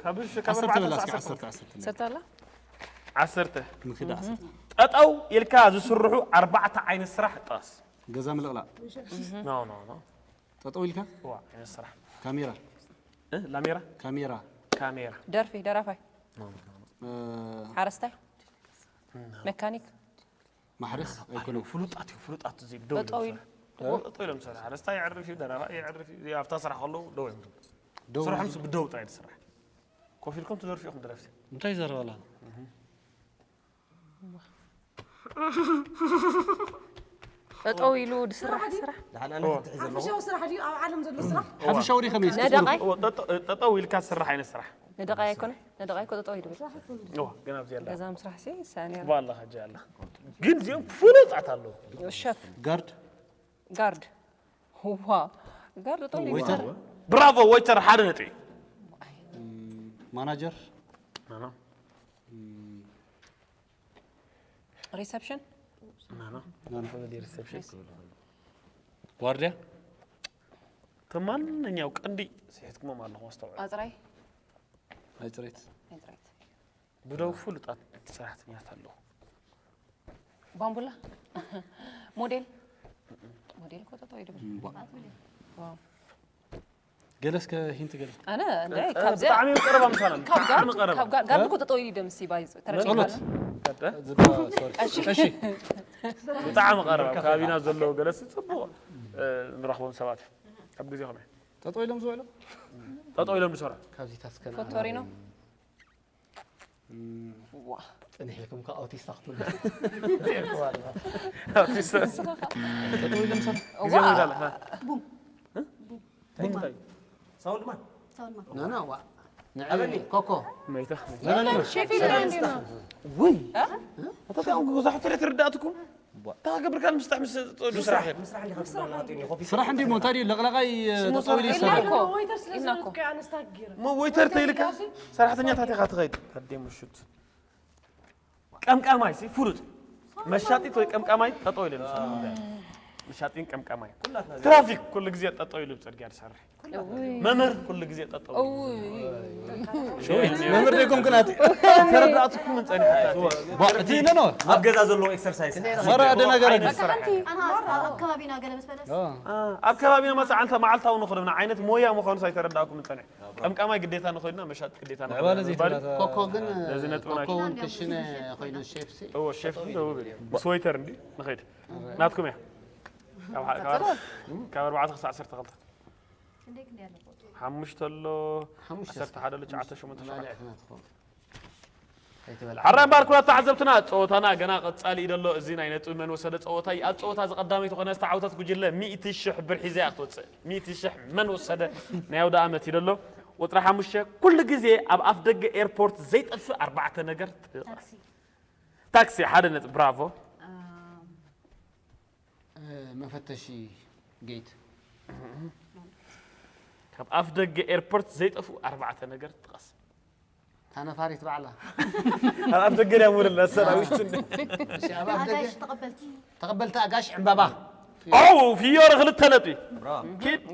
ካብ ካብ ዓሰርተ ኣርባዕተ በላ ክሳዕ እስኪ ዓሰርተ ዓሰርተ ዓሰርተ ሰርታላ ምክዳ ዓሰርተ ጠጠው ኢልካ ዝስርሑ ኣርባዕተ ዓይነት ስራሕ ጥቀስ ገዛ ምልቕላቕ ኖ ኖ ኖ ጠጠው ኢልካ ዋ ዓይነት ስራሕ ካሜራ እ ላሜራ ካሜራ ካሜራ ደርፊ ደራፋይ እ፣ ሓረስታይ መካኒክ ማሕረስ ኣይኮነን ፍሉጣት እዩ ፍሉጣት እዚ ደው ጠጠው ኢሉ ጠጠው ኢሎም ዝሰርሑ ሓረስታይ የዕርፍ እዩ ደራፋይ የዕርፍ እዩ ኣብታ ስራሕ ከለዉ ደው እዮም ዝብሉ ደው ስርሖም ስ ብደው ጥራይ ዝስራሕ ኮፍ ኢልኩም ትደርፉ ኢኹም ደረፍቲ እንታይ ይዘረባላ ጠጠው ኢሉ ዝስራሕ ስራሕ ደሓን ኣነ ክትሕዝ ኣለኹ ሓፈሻዊ ስራሕ ድዩ ኣብ ዓለም ዘሎ ስራሕ ሓፈሻዊ ዲ ከመይ ነደቓይ ጠጠው ኢልካ ዝስራሕ ዓይነት ስራሕ ነደቓይ ኣይኮነ ነደቓይ እኮ ጠጠው ኢሉ እዋ ግን ኣብዚ ኣላ ገዛ ምስራሕ ሲ ይሳኒ ባላ ኸጃ ኣላ ግን እዚኦም ፍሉጣት ኣለዉ ሸፍ ጋርድ ጋርድ ዋ ጋርድ ጠጠው ኢሉ ዌይተር ብራቮ ወይተር ሓደ ነጥቢ ማናጀር ሪሰፕሽን ዋርድያ ተማንኛው ቀንዲ ስሒትኩሞም ኣለኹም ኣስተውዕሉ ኣፅራይ ናይ ፅሬት ናይ ፅሬት ብደው ፍሉጣት ሰራሕተኛታት ኣለዉ ባምቡላ ሞዴል ሞዴል እኮ ጠጠው ኢሉ እምቧ። ገለ እስከ ሂንት ገለ ኣነ እንደ ካብዚያ ብጣዕሚ ቀረባ ምሳና ካብ ጋር ብጣዕሚ ቀረባ ካብ ጋር ጋር እኮ ጠጠው ኢሉ ደምሲ ባይ ጸሎት ተረጋጋ ዝባ ሶሪ እሺ እሺ ብጣዕሚ ቀረባ ከባቢና ዘለዉ ገለሲ ፅቡቅ ንረኽቦም ሰባት እዩ ኣብ ግዜ ከመይ ጠጠው ኢሎም ዝውዕሉ ጠጠው ኢሎም ዝሰርሑ ካብዚ ታስከና ፎቶሪኖ ጽንሕ ኢልኩም ከ ኣውቲስታ ክትብሉ ጠጠው ኢሎም ዝሰርሑ ግዜ ወዳለ እንታይ ሳውንድ ማን ናና ዋ ኣበኒ ኮኮ መይታ ሼፍ ውይ ኣታ ብዙሕ ትርዳእትኩም እንታይ ክገብር ካልእ ምስጣሕ ምስ ጠወዱ ስራሕ የለን። ስራሕ እንዲ ሞ እንታይ ድዩ ለቕላቓይ ጠጠው ኢሉ ኢልና ይሰርሕ እኮ ወይተር ስለ ኢልና እኮ። ስለዝኮ ኣነስታ ጊር ሞ ወይተር ተይልካ ሰራሕተኛታት ኢኻ ትኸይድ ኣደ ምሹት ቀምቃማይ ሲ ፍሉጥ መሻጢት ወይ ቀምቃማይ ጠጠው ኢሉ መሻጢን ቀምቃማይ ትራፊክ ኩሉ ግዜ ጠጠው ኢሉ ብፅርግያ ዝሰርሕ መምህር ኩሉ ግዜ ጠጠው ኢሉ መምህር ደይኮንኩ ናቲ ተረዳእትኩም ምን ፀኒሕታት እቲ ነኖ ኣብ ገዛ ዘለዎ ኤክሰርሳይዝ መራ ደናገረ ዓይነት ስራሕ ኣንሃ ኣብ ከባቢና ገለ ምስ በለስ ኣብ ከባቢና መፅዓ እንተ መዓልታዊ ንኽድምና ዓይነት ሞያ ምዃኑ ኣይተረዳእኩም ምን ፀኒሕ ቀምቃማይ ግዴታ ንኸይድና መሻጥ ግዴታ ምዕባለ ንኸይድና ዘይተላተ ዝበሃል ኮኮ ግን ነዚ ነጥብና ኮኮ እውን ክሽነ ኮይኑ ሼፍሲ እዎ ሼፍ እንዲ ደውብል ምስ ወይተር እንዲ ንኸይድ ናትኩም እያ ካብ ዓ- ካብ ኣር- ካብ ኣርባዕተ ክሳዕ ዓሰርተ ክልተ ክንደይ ክንደይ ኣለዎ ሓሙሽተ ኣሎ ሓሙሽተ ዓሰርተ ሓደ ኣሎ ትሽዓተ ሸሞንተ ሸውዓተ መባልዕትና ትኾን ከይትበልዓ ሓራይ እምበኣር ኩላት ተዓዘብትና ፀወታና ገና ቀፃሊ እዩ ዘሎ እዚ ናይ ነጥቢ መን ወሰደ ፀወታ እዩ ኣብ ፀወታ እዚ ቀዳመይቲ ዝኾነ ዝተዓወተት ጉጅለ ሚእቲ ሽሕ ብር ሒዛ እያ ክትወፅእ ሚእቲ ሽሕ መን ወሰደ ናይ ኣውደ ኣመት እዩ ዘሎ ቁፅሪ ሓሙሽተ ኩሉ ግዜ ኣብ ኣፍ ደገ ኤርፖርት ዘይጠፍእ ኣርባዕተ ነገር ትጥቀስ ታክሲ ሓደ ነጥቢ ብራቮ መፈተሺ ጌት ካብ ኣፍ ደገ ኤርፖርት ዘይጠፍኡ ኣርባዕተ ነገር ጥቀስ ታነፋሪት ባዕላ ኣብ ኣፍ ደገ ድያ ምውለላ ሰራዊት እንደ እሺ ኣብ ኣፍ ደገ ኣጋይሽ ተቐበልቲ ተቐበልቲ ኣጋሽ ዕምባባ ኦ ፍዮረ ክልተ ነጥቢ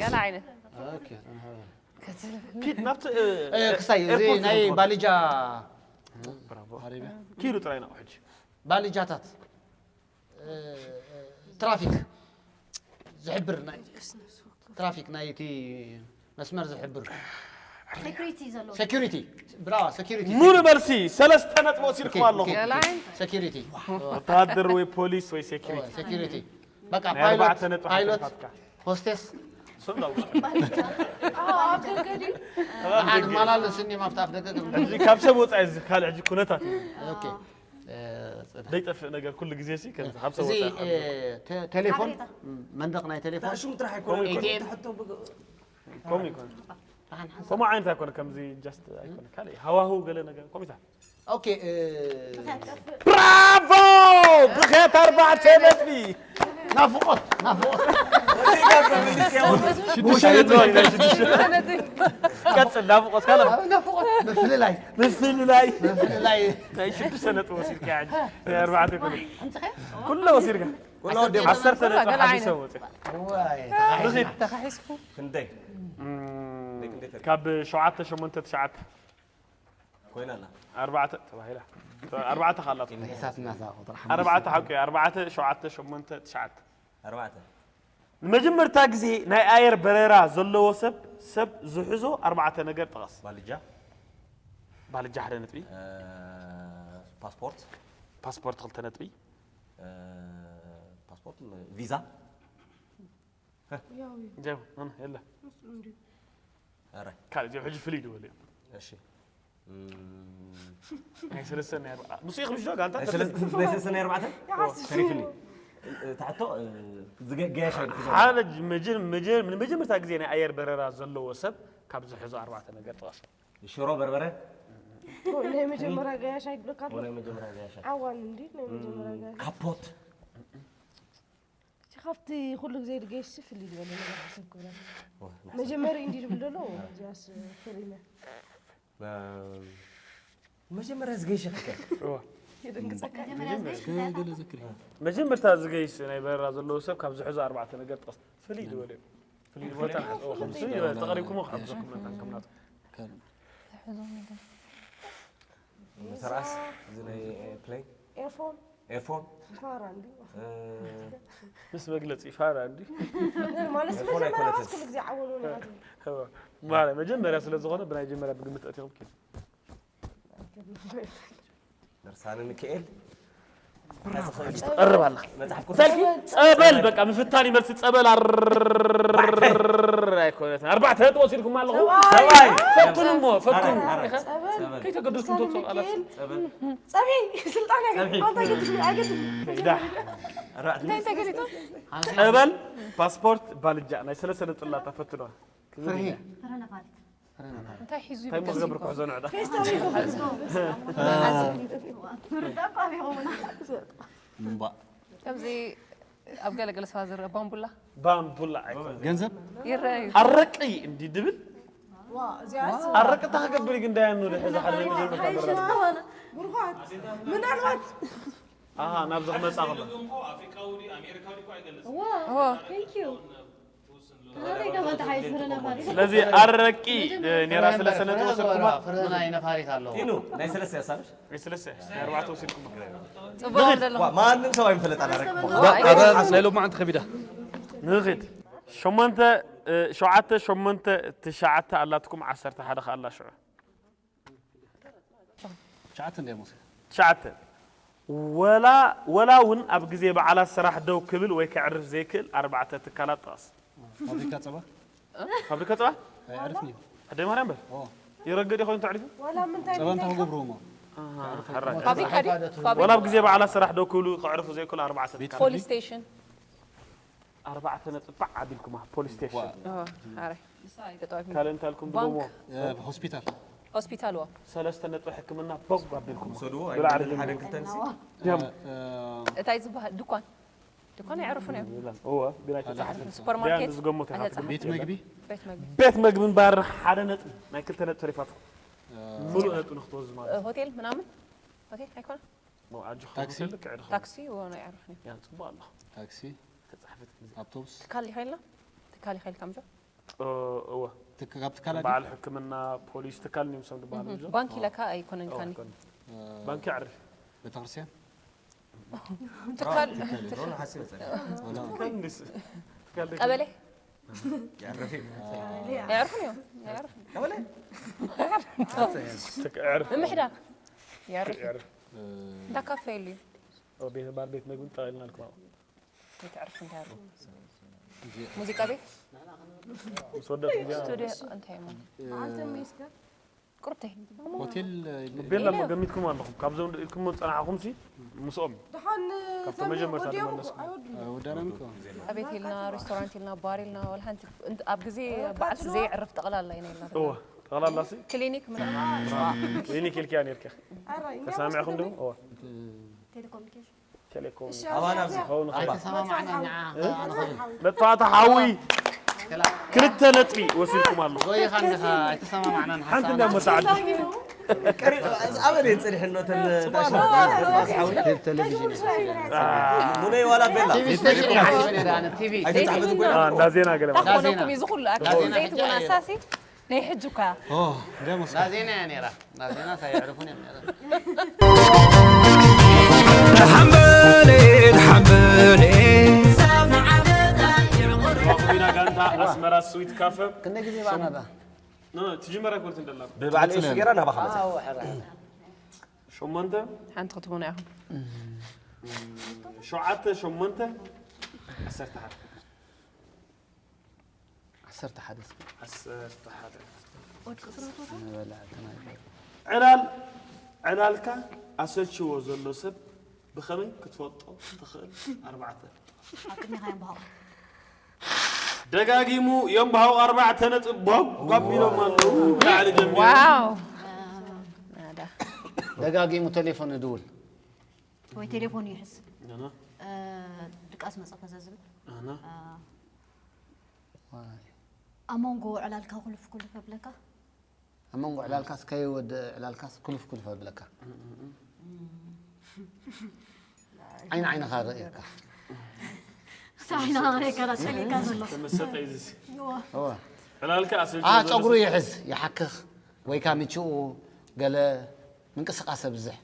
ገና ዓይነት ኦኬ ኪድ ናብቲ እ፣ ክሳይ እዚ ኤርፖርት ናይ ዝኸውን። ባልጃ ኪዱ ጥራይ ናቑ ሕጂ ባልጃታት እ፣ ትራፊክ ዝሕብር ናይ ትራፊክ ናይቲ መስመር ዝሕብር ሴኩሪቲ ዘለዎ ሴኩሪቲ ብራዋ ሴኩሪቲ ሙሉ መልሲ ሰለስተ ነጥቢ ወሲድኩም ኣለኹ ገላይ ሴኩሪቲ ወተሃደር ወይ ፖሊስ ወይ ሴኩሪቲ ሴኩሪቲ በቃ ናይ ኣርባዕተ ፓይሎት ነጥቢ ፓይሎት ሓቲፋትካ ሆስቴስ ስም ላውሽ ኣብ ደገ ድዩ ኣን ማላለስ እኒ ማብታ ኣፍ ደገ ሕጂ ካብ ሰብ ወፃኢ እዚ ካልእ ሕጂ ኩነታት እዩ ኦኬ ዘይጠፍእ ነገር ኩሉ ግዜ ሲ ከምዚ ካብ ሰብ እዚ ወፃኢ እ፣ ተ- ቴሌፎን ሓበሬታ። መንደቕ ናይ ቴሌፎን ሽሙ ጥራሕ ኣይኮነ ኤቲኤም ከምኡ ይኮነ ከምኡ ዓይነት ኣይኮነ ከምዚ ጃስት ኣይኮነ ካልእ ሃዋህው ገለ ነገር ከምኡታት ኦኬ እ፣ ብራቮ ብኸት ኣርባዕተ ነጥቢ ናፍቆት ናፍቆት ቀፅል ናፍቆት ካለ ናፍቆት ምፍልላይ ምፍልላይ ምፍልላይ ናይ ሽዱሽተ ነጥቢ ወሲድካ ሕጂ ናይ ኣርባዕተ ይኮነ ኩሎ ወሲድካ ወዲኦም። ዓሰርተ ነጥቢ ገለ ሓዲሰ ዓይነት። ወፂ ዋይ ንኺድ ተኻሒስኩ ክንደይ ካብ ሸውዓተ ሸሞንተ ትሽዓተ ኮይና ኣላ ኣርባዕተ ተባሂላ ኣርባዕተ ካላቱ ሒሳትና እዛ ቁጥሪ ኣርባዕተ ሓቂ ኣርባዕተ ሸውዓተ ሸሞንተ ትሽዓተ ኣርባዕተ ንመጀመርታ ግዜ ናይ ኣየር በረራ ዘለዎ ሰብ ሰብ ዝሕዞ ኣርባዕተ ነገር ጥቐስ ባልጃ ባልጃ ሓደ ነጥቢ እ፣ ፓስፖርት ፓስፖርት ክልተ ነጥቢ እ፣ ፓስፖርት ቪዛ ጀብ የለ ኧረ ካልእ ዚኦም ሕጂ ፍልይ ዝበሉ እዮም እሺ እም፣ ናይ ሰለስተ ናይ ኣርባዕተ ንሱ ኢኹም ሽዶ ጋንታ ናይ ሰለስተ ናይ ሰለስተ ናይ ኣርባዕተ ተሪፍኒ ታሕቶ ዝገያሽ ኣይድሕዞ ሓደ መጀ- መጀ- ንመጀመርታ ግዜ ናይ ኣየር በረራ ዘለዎ ሰብ ካብ ዝሕዞ ኣርባዕተ ነገር ጥቐስ ሽሮ በርበረ ናይ መጀመርያ ገያሽ ኣይድለካ ናይ መጀመርያ ገያሻ ዓዋን እንዲ ናይ መጀመርያ ገያሽ ካፖት እቲ ካብቲ ኩሉ ግዜ ድገይሽ ፍልይ ዝበለ ነገር ሓሰብ ክብለካ መጀመሪ እንዲ ዝብል ዘሎ እዚኣስ ፍሪመ መጀመርያ ዝገይሸ ክከ የደንግጸካ መጀመርያ ዝገይሽ እንታይ መጀመርታ ዝገይስ ናይ በረራ ዘለዎ ሰብ ካብ ዝሕዞ ኣርባዕተ ነገር ጥቐስ ፍልይ ዝበለ እዩ ፍልይ ዝበለ እዩ። ፍልይ ዝበለ ተቐሪብኩም ክሕብዘኩም መታን ከም ናቱ ተርኣስ እዚ ናይ ፕሌን ኤርፎን ኤርፎን ፋራ እንዲ ምስ መግለፂ ፋራ እንዲ ማለት ኤርፎን መጀመርያ ኣይኮነትን። ራስ ኩሉ ግዜ ዓወሉ ነጋዲ ማለት መጀመርያ ስለ ዝኾነ ብናይ መጀመርያ ብግምት ኣቲኹም ኪድ ድርሳነ ሚካኤል ትቐርብ ኣላ መጽሓፍ ቅዱስ ሰልፊ ጸበል በቃ ምፍታን ይመልሲ ጸበል ኣር- ኣይኮነትን ኣርባዕተ ነጥቢ ወሲድኩም ኣለኹ ሰብኣይ ፈትኑ እሞ ፈትኑ ጸበል ከይተገደስኩም ተውፅኦ ቃላት ጸበል ጸብሒ ስልጣን ጸብሒ። ኣይገድም ኣይገድም ዳ ጸበል ፓስፖርት ባልጃ ናይ ሰለስተ ነጥቢ ላታ ፈትነዋ ፍርሂ ፍረ ነፋሪት ፍረ ነፋሪት እንታይ ሒዙ እንታይ ሞ ይብገስ ክገብር ኩሕዞ ንዕዳ ፍርዳ እኮ ኣብ ይኸውና እምባ ከምዚ ኣብ ገለገለ ሰባት ዝረአ ባምቡላ ባምቡላ ኣይኮነ ገንዘብ ይረኣዩ። ኣረቂ እንዲ ድብል ዋ እዚኣስ ኣረቂ እንታይ ክገብር እዩ ግን ዳያኑ ድሕዚ ሓደ መጀመርታ በራ ብርኳት ምናልባት ኣሃ ናብዚ ክመፃ ከሎ ዎ፣ thank you። ስለዚ ኣረቂ ኔራ ስለሰነ ተወሰድኩማ ፍረ ናይ ነፋሪት ኣለዎ ኢሉ ናይ ሰለስተ ያሳብሽ ስለሰ ኣርባዕተ ወሲድኩማ ጽቡቕ ደሎ ማንም ሰው ኣይምፈለጥ ኣላረቅ ናይ ሎማዓንቲ ከቢዳ ንኽድ ሸሞንተ ሸውዓተ ሸሞንተ ትሽዓተ ኣላትኩም ዓሰርተ ሓደ ከኣላ ሽዑ ትሽዓተ እንደ ሙሴ ትሽዓተ ወላ ወላ እውን ኣብ ግዜ በዓላት ስራሕ ደው ክብል ወይ ከዕርፍ ዘይክእል ኣርባዕተ ትካላት ጥቐስ ፋብሪካ ፀባ ፋብሪካ ፀባ ኣይዕርፍን እዩ ኣደይ ማርያም በል ኦ ይረገድ ይኸውን ተዕሪፉ ዋላ ምንታይ ፀባ እንታይ ክገብርዎ እሞ ሕራይ ፋብሪካ ድዩ? ፋብሪካ ወላ ኣብ ግዜ በዓላት ስራሕ ደው ክብሉ ከዕርፉ ዘይክእሉ ኣርባዕተ ቤት ትካላት ፖሊስ ስቴሽን ኣርባዕተ ነጥቢ ፓዕ ኣቢልኩማ ፖሊስ ስቴሽን ኦ፣ ኣረ። ተጠዋቢ ካልእ እንታይ ኢልኩም ባንክ። ድገምዎ ሆስፒታል ሆስፒታል ዋ ሰለስተ ነጥቢ ሕክምና ቦግ ኣቢልኩም ሰዱ ብላዕሊ ሓደ ክልተን ሲ ድም እታይ ዝበሃል ድኳን ድኳን ኣይዕርፉን እዮም እዎ ቢናይ ተጻሓፈ ሱፐርማርኬት ቤት መግቢ ቤት መግቢ ቤት መግብን ባርን ሓደ ነጥቢ ናይ ክልተ ነጥቢ ተሪፋትኩም ሙሉእ ነጥቢ ንክትወዙ ማለት ሆቴል ምናምን ሆቴል ኣይኮነ እዩ ኣጆኹም ታክሲ? ሆቴል ልክዕ ኢኹም ታክሲ ዎ ኣይዕርፍን እዮም ያ ጽቡቅ ኣሎ ታክሲ ተጻሕፈት ኣውቶቡስ ትካል ይኸልና ትካል ይኸልካ ምጆ እወ ትክ- ካብ ትካል በዓል ሕክምና ፖሊስ ትካል እዮም ሰም ዝበሃሉ እዞም ባንክ ኢለካ ኣይኮነን ካኒ ባንክ ይዕርፍ ቤተክርስትያን ትካል ትካል እንዲስ ትካል ደግ- ቀበሌ ያረፊ ኣይዕርፍን እዮም ኣይዕርፍን ትክ- ይዕርፍ ምምሕዳር ይዕርፍ ይዕርፍ እንዳ ካፌ የሉ እዩ ቤት ባር ቤት መግብን ጠቕልናልኩም ኣብኡ ይትዕርፍ እንታይ ኣሉ ሙዚቃ ቤት ምስ ወደት ግዜ ስቱዲዮ እንታይ እሞ መዓልቲ ሚስከ ቁርብተይ ሆቴል ቤላ እሞ ገሚትኩም ኣለኹም ካብዞም ኢልኩም ዝፀናሕኹም ሲ ምስኦም ደሓን ካብቶም መጀመርታ ዝመለስኩም ወዳናም እኮ ቤት ኢልና ሬስቶራንት ኢልና ባር ኢልና ወላ ሓንቲ እንት- ኣብ ግዜ በዓልቲ ዘይዕርፍ ጠቕላላ ኢና ኢልና እወ ጠቕላላ ሲ ክሊኒክ ምናምን ክሊኒክ ኢልክያ ነርካ ተሳሚዕኹም ዶ እወ ቴሌኮሙኒኬሽን ቴሌኮም ኣባና ኣብዚ ኸውን ኣይተሰማማዕና ንዓ መጥፋእቲ ሓዊ ክልተ ነጥቢ ወሲድኩም ኣሎ ጎይኻ እንዲኻ ኣይተሰማማዕናን ሓንቲ ሓሳብና እንዳ መሳዓዲ ኣበለ የንፅልሕ እኖተን ቴሌቪዥን ሙነይ ዋላ ቤላ ቲቪ ስቴሽን ይሓስበ ነይረ ኣነ ቲቪ ኣይተፃሕፈት እኮ እንዳ ዜና ገለ ማለት ታኾነኩም እዚ ኩሉ ኣርቲስት ዘይትብሉና ሳሲ ናይ ሕጂ እኳ ላዜና እያ ነይራ ላዜና ሳይዕርፉን እዮም ነይራ ሓምበሌ ሓምበሌ ቢና ጋንታ ኣስመራ ስዊት ካፈ ክንደይ ግዜ ባዕናታ ትጅመር ኣይኮነት እንደላ ብበዓል ኤሱ ገይራ ናባኻ መፅያ ሕራይ ሸሞንተ ሓንቲ ክትቡና ኢኹም ሸውዓተ ሸሞንተ ዓሰርተ ሓደ ዓሰርተ ሓደ እስኪ ዓሰርተ ሓደ ንበልዕ ተናገር ዕላል ዕላልካ ኣሰልችዎ ዘሎ ሰብ ብኸመይ ክትፈልጦ ትኽእል ኣርባዕተ ኣብ ቅድሚኻ እዮም ብሃቑ ደጋጊሙ እዮም ብሃቑ ኣርባዕተ ነጥቢ ቦብ ጓቢሎም ኣለዉ ብላዕሊ ጀሚሩ ዋው ናዳ ደጋጊሙ ቴሌፎን ይድውል ወይ ቴሌፎን ይሕዝ ኣና ድቃስ መፀ ከዘዝብል ኣና ኣብ መንጎ ዕላልካ ኩልፍ ኩልፍ ኣብለካ ኣብ መንጎ ዕላልካስ ከይወደ ዕላልካስ ኩልፍ ኩልፍ ኣብለካ ዓይን ዓይንኻ ርእየካ ሳይና ሬካ ዳሰሊካ ዘሎ ተመሰጠ እዩ ዝስ እወ ዕላልካ ኣሰልችዎ አ ዘሎ ፀጉሩ ሰብ- ይሕዝ ይሓክኽ ወይ ካ ምችኡ ገለ ምንቅስቃስ ኣብዝሕ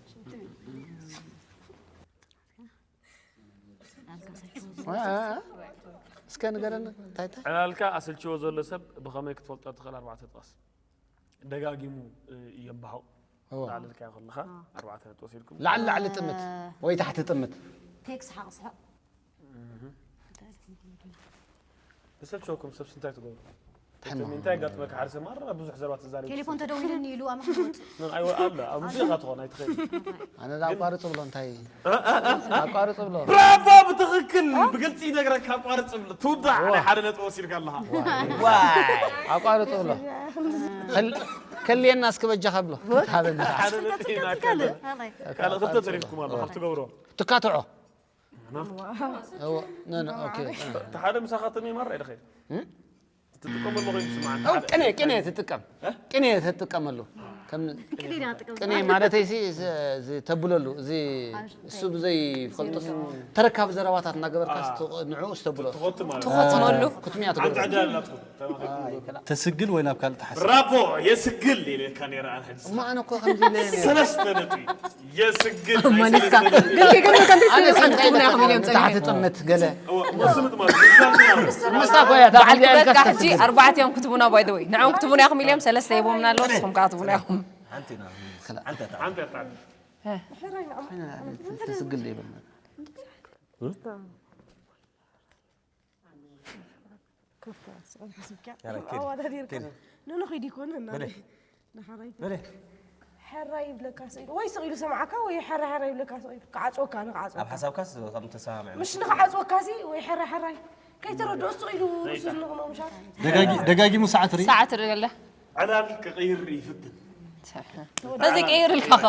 እስከ ንገረኒ እንታይ እንታይ ዕላልካ ኣሰልችዎ ዘሎ ሰብ ብኸመይ ክትፈልጦ ትኽእል ኣርባዕተ ጥቐስ ደጋጊሙ የንባሃው እወ። ላዕሊ ኢልካዮ ከለኻ ኣርባዕተ ነጥቢ ወሲድኩም ላዕሊ ላዕሊ ጥምት ወይ ታሕቲ ጥምት ቴክስ ሓቕስሐቕ ንሰልቸወኩም ሰብስ እንታይ ትገብሩ ተማ- እንታይ ጋጥመካ ሓደ ሰብ ማራ ብዙሕ ዘረባ ትዛረብ ቴሌፎን ተደዊለኒ ኢሉ ኣመክንወጥ ኣይወ ኣለ ኣብ ሙዚቃ ትኾን ኣይትኽእል ኣነ ኣቋርፅ ብሎ እንታይ ኣቋርፅ ብሎ ብራቮ ብትኽክል ብግልፂ ይነግረካ ኣቋርፅ ብሎ ትውዳዕ ናይ ሓደ ነጥቢ ወሲድካ ኣለኻ ኣቋርፅ ብሎ ከል- ከልየና እስኪ በጃኻ ብሎ ሃበና ሓደ ነጥቢ ይናካ ካልእ ክልተ ተሪፍኩም ኣሎ ካብ ትገብሮ ትካትዖ እዋ፣ ኖ፣ ኖ፣ ኦኬ፣ እ። እቲ ሓደ ምሳኻ ተሚማር ኢልኸ እም? ትጥቀመሉ ኮይኑ ስማዕ ኦ፣ ቅኔ፣ ቅኔ ትጥቀም። ቅኔ ትጥቀመሉ። ከም ቅኔ ማለት እዚ ተብለሉ፣ እዚ እሱ ብዘይ ፈልጦ ተረካብ ዘረባታት እናገበርካ ንዕኡ ዝተብሎ። ትኾትም ማለት ትኾትመሉ። ክትሚያ ትገብር። ዕዳላትኩም ተስግል ወይ ናብ ካልእ ትሓስብ ብራቮ የስግል ኢለካ ነይረ ኣነ ሕጂ እሞ ኣነ እኮ ከምዚ ኢለ ነይረ። ሰለስተ ነጥቢ የስግል ማኒስካ ግን ከይገርመካ እንታይ ኣነ ስለ ሳንታ ትብሉ ኢለ ኢኹም ኢሎም ንታሕቲ ጸኒሖም። ጥምት ገለ እሞ ስምት ማለት ምስጋና ምስታ ኮያ በዓል ክብረትካ ሕጂ ኣርባዕቲኦም ክትቡና ባይ ወይ ንዕኦም ክትቡና ኢኹም ኢሎም ሰለስተ ሂቦምና ኣለዉ ንስኹም ከዓ ትቡና ኢኹም ሓንቲ እያ ትዓቢ ተስግል ዶ ይበልና። ኣዋዳዲርካ ንንኺድ ይኮነ እና ንሓራይ ሕራይ ይብለካ ስኢሉ ወይ ስቕ ኢሉ ሰምዓካ ወይ ሕረ ሕረ ይብለካ ስቕ ኢሉ ክዓፅወካ ንክዓፅወካ ኣብ ሓሳብካስ ከም ተሰማምዐ ምሽ ንክዓፅወካ ሲ ወይ ሕረ ሕራይ ከይተረድኦ ስቕ ኢሉ ርሱ ዝንቕሞ ምሻት ደጋጊ- ደጋጊሙ ሰዓት ርኢ ሰዓት ርእ ገለ ዕላል ክቕይር ይፍትን ተዘይቀይር ኢልካ ኸ